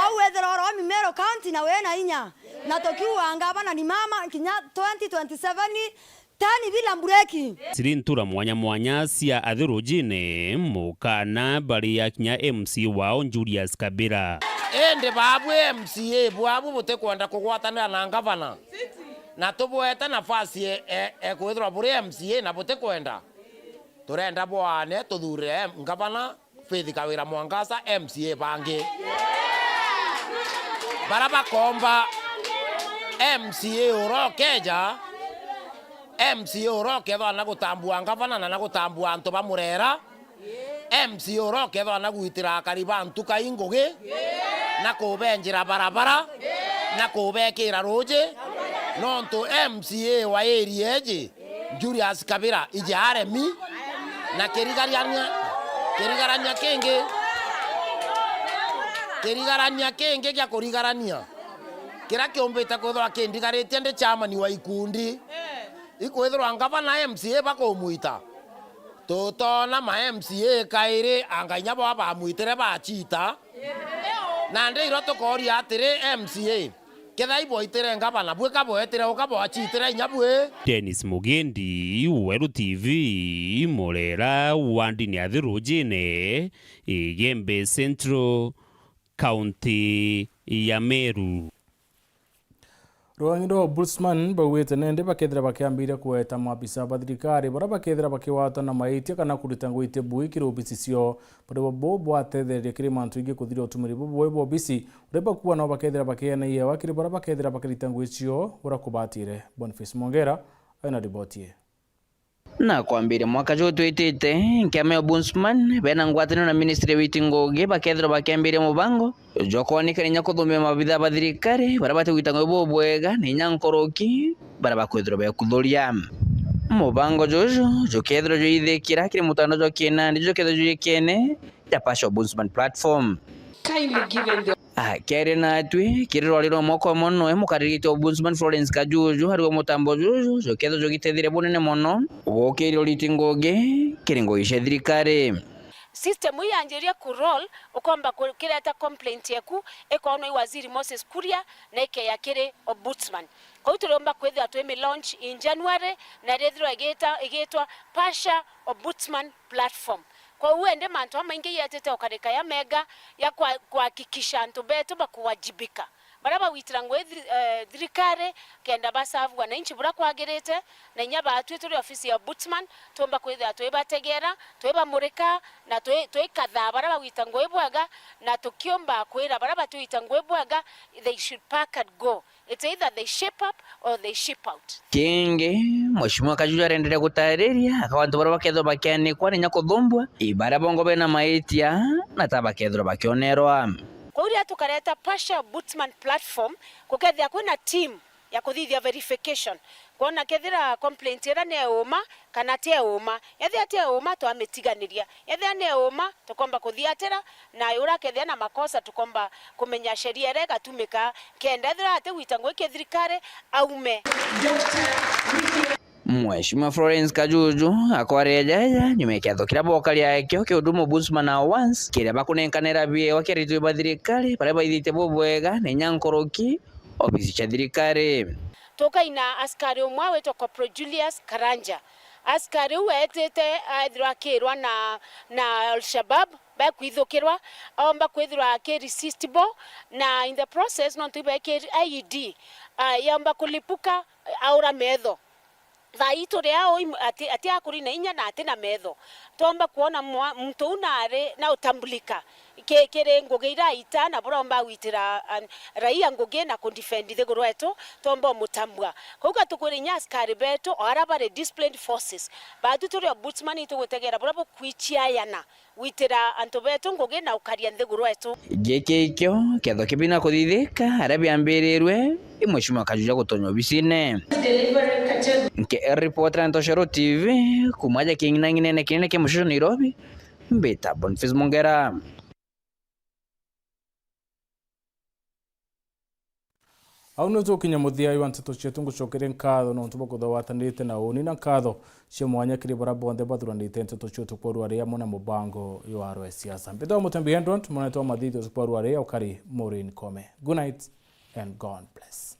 Au withira oromi Meru County na wina inya. Na tukiuga ngavana ni mama kinya twenty twenty-seven, tani bila mbureki. Ciri ntura mwanya mwanya cia athi rujine, mukana bari ya kinya M C A wao Julius Kabira. Indi babu M C A bwabu butikwenda kugwatanira na ngavana, na tubwete nafasi e, e, e kwithirwa buri M C A na butikwenda. Turenda bwaane tuthuurire ngavana Faith Kawira Mwangaza M C A bangi. Bara bakomba M C A urokeja, M C A urokethwa na gutambua ngavana na na gutambua antu ba Murera, M C A urokethwa na gwitira akari ba ntuka ingugi, na kubenjira barabara, na kubekira ruuji, nontu M C A wa area iji Julius Kabira ija aremi, na kirigarania, kirigarania kingi, kirigarania kingi gia kurigarania, kiria kiumbite kwithirwa kindigaritie ndi chairman wa ikundi, ikwithirwa ngavana M C A bakumwita. Tutoona ma M C A kairi, anga inya bo bamwitire bachita. Nandi irio tukooria atiri, M C A, kethira ibwaitire ngavana, bwi ka bwetire uka bwachitire inya bwi? Dennis Mugendi, Weru T V, Murera, wandini ya Thirujine, Igembe Central, kaunti ya Meru. Rwang'i rwa Ombudsman baugite nende bakethira bakiambiria kugweta maabisa ba thirikari baria bakethira bakigwatwa na maitia kana kurita ngugi iti bui kiri obisi ciao, buri bo bwatethereria kiri mantu ingi kuthiria utumiri bubui bwa obisi, uria bakuuga nao bakethira bakiana iewa kiri baria bakethira bakirita ngugi ciao uria kubatire. Boniface Mwongera aina riboti ii. Na kwambiria mwaka juu twitite, nkiama ya Ombudsman bena ngwataniro na ministry ya witi ngugi bakethirwa bakiambiria mubango jwa kwanikania inya kuthumbia maabitha ba thirikari baria batigwita ngugi bubwega na inya nkuruki baria bakwithirwa bekuthuria. Mubango juju jukethirwa jwithikira kiri mutandao jwa kinandi jukethirwa jwikene ja Pasha Ombudsman Platform. Kindly given the Akiaria natwi kiri rwari rwa mwaka umwe noe mukariritie Ombudsman Florence Kajuju ari o mutambo juju jukethirwa jugitethire bunene mono gukiria uriti ngugi kiri ngugi cia thirikari. System ii yanjiria ku roll, ukomba ku-, kireta complaint yeku, ikonwa i Waziri Moses Kuria, na ikeya kiri Ombudsman. Kou turiumba kwithirwa twi mi launch in January, na irithirwa igita-, igitwa Pasha Ombudsman Platform. Kwou indi mantu jamaingi yetite ukarika ya mega ya kwa-, kuhakikisha antu betu bakuwajibika. Baria bagwitira ngugi thiri-, eh, thirikari, kenda baserve wananchi buria kwagirite, na inya baatwi turi ofisi ya Ombudsman, tuumba kwithira twibategera, twibamurika, na twi-, twikathaa baria bagwita ngugi bwega, na tukiumba kwira baria batigwita ngugi bwega, they should pack and go. It's either they shape up or they ship out. Kingi, Mheshimiwa Kajuju arendere gutariria akauga antu baria bakethirwa bakianikwa na inya kuthumbua, i baria bongo bena maitia, na ta bakethirwa bakionerwa. Kwou riria tukareta Pasha Ombudsman Platform, gukethira kwina team ya kuthithia verification, kwona kethira complaint iria ni ya uma kana ti ya uma. Ethira ti ya uma, twamitiganiria. Ethira ni ya uma, tukomba kuthiatira, na uria akethira na makosa, tukomba kumenya sheria iria igatumika, kenda ethira atigwita ngugi kithirikari, aume. Mheshimiwa Florence Kajuju akwaria jaja nyuma ya kiatho kiria bokaria akio kia Huduma Ombudsman Awards, kiria bakunenkanira biewa kia aritwi ba thirikari baria baithitie bubwega na inya nkuruki obisi cia thirikari. Tukaina askari umwe witwa Corporal Julius Karanja. Askari uu eetite, aethirwa akirwa na, na Al-Shabab, bekwithukirwa, aomba kwithirwa aki resist bo, na in the process, nontu ibeekiri I E D, ah, yaomba kulipuka, aura metho. Thaa ii turi au im-, ati, ati akuri na inya na ati na metho. Twomba kwona mwa-, muntu uu nari na utambulika ki-, kiri ngugi ira aita na buria omba gwitira, an-, raia ngugi na kudefend thiguru etu, twomba umutambua. Kwou ka tukwira inya askari betu, o aria bari disciplined forces, baatu turi ombudsman itugutegera buria bukwichiayana gwitira antu betu ngugi na ukaria nthiguru etu. Giki ikio kiatho kibina kuthithika aria biambirirwe i Mheshimiwa Kajuja gutonya obisine. Nke ripoti ra Ntoshero T V kuma aja king'inang'inene kinene kia mucoco Nairobi, mbita Boniface Mongera. Au nio tukinya muthia wa nteto cietu. Ngucokeria nkatho nontu bwa kuthogwatanirite na uni, na nkatho cia mwanya kiri baria bonthe bathuranite nteto cietu kwa ruari amwe na mubango jwa rwa siasa. Mbitwa Mutembi Edward, mwanetwa Mathithius kwa ruari ukari Maureen Kome. Good night and God bless.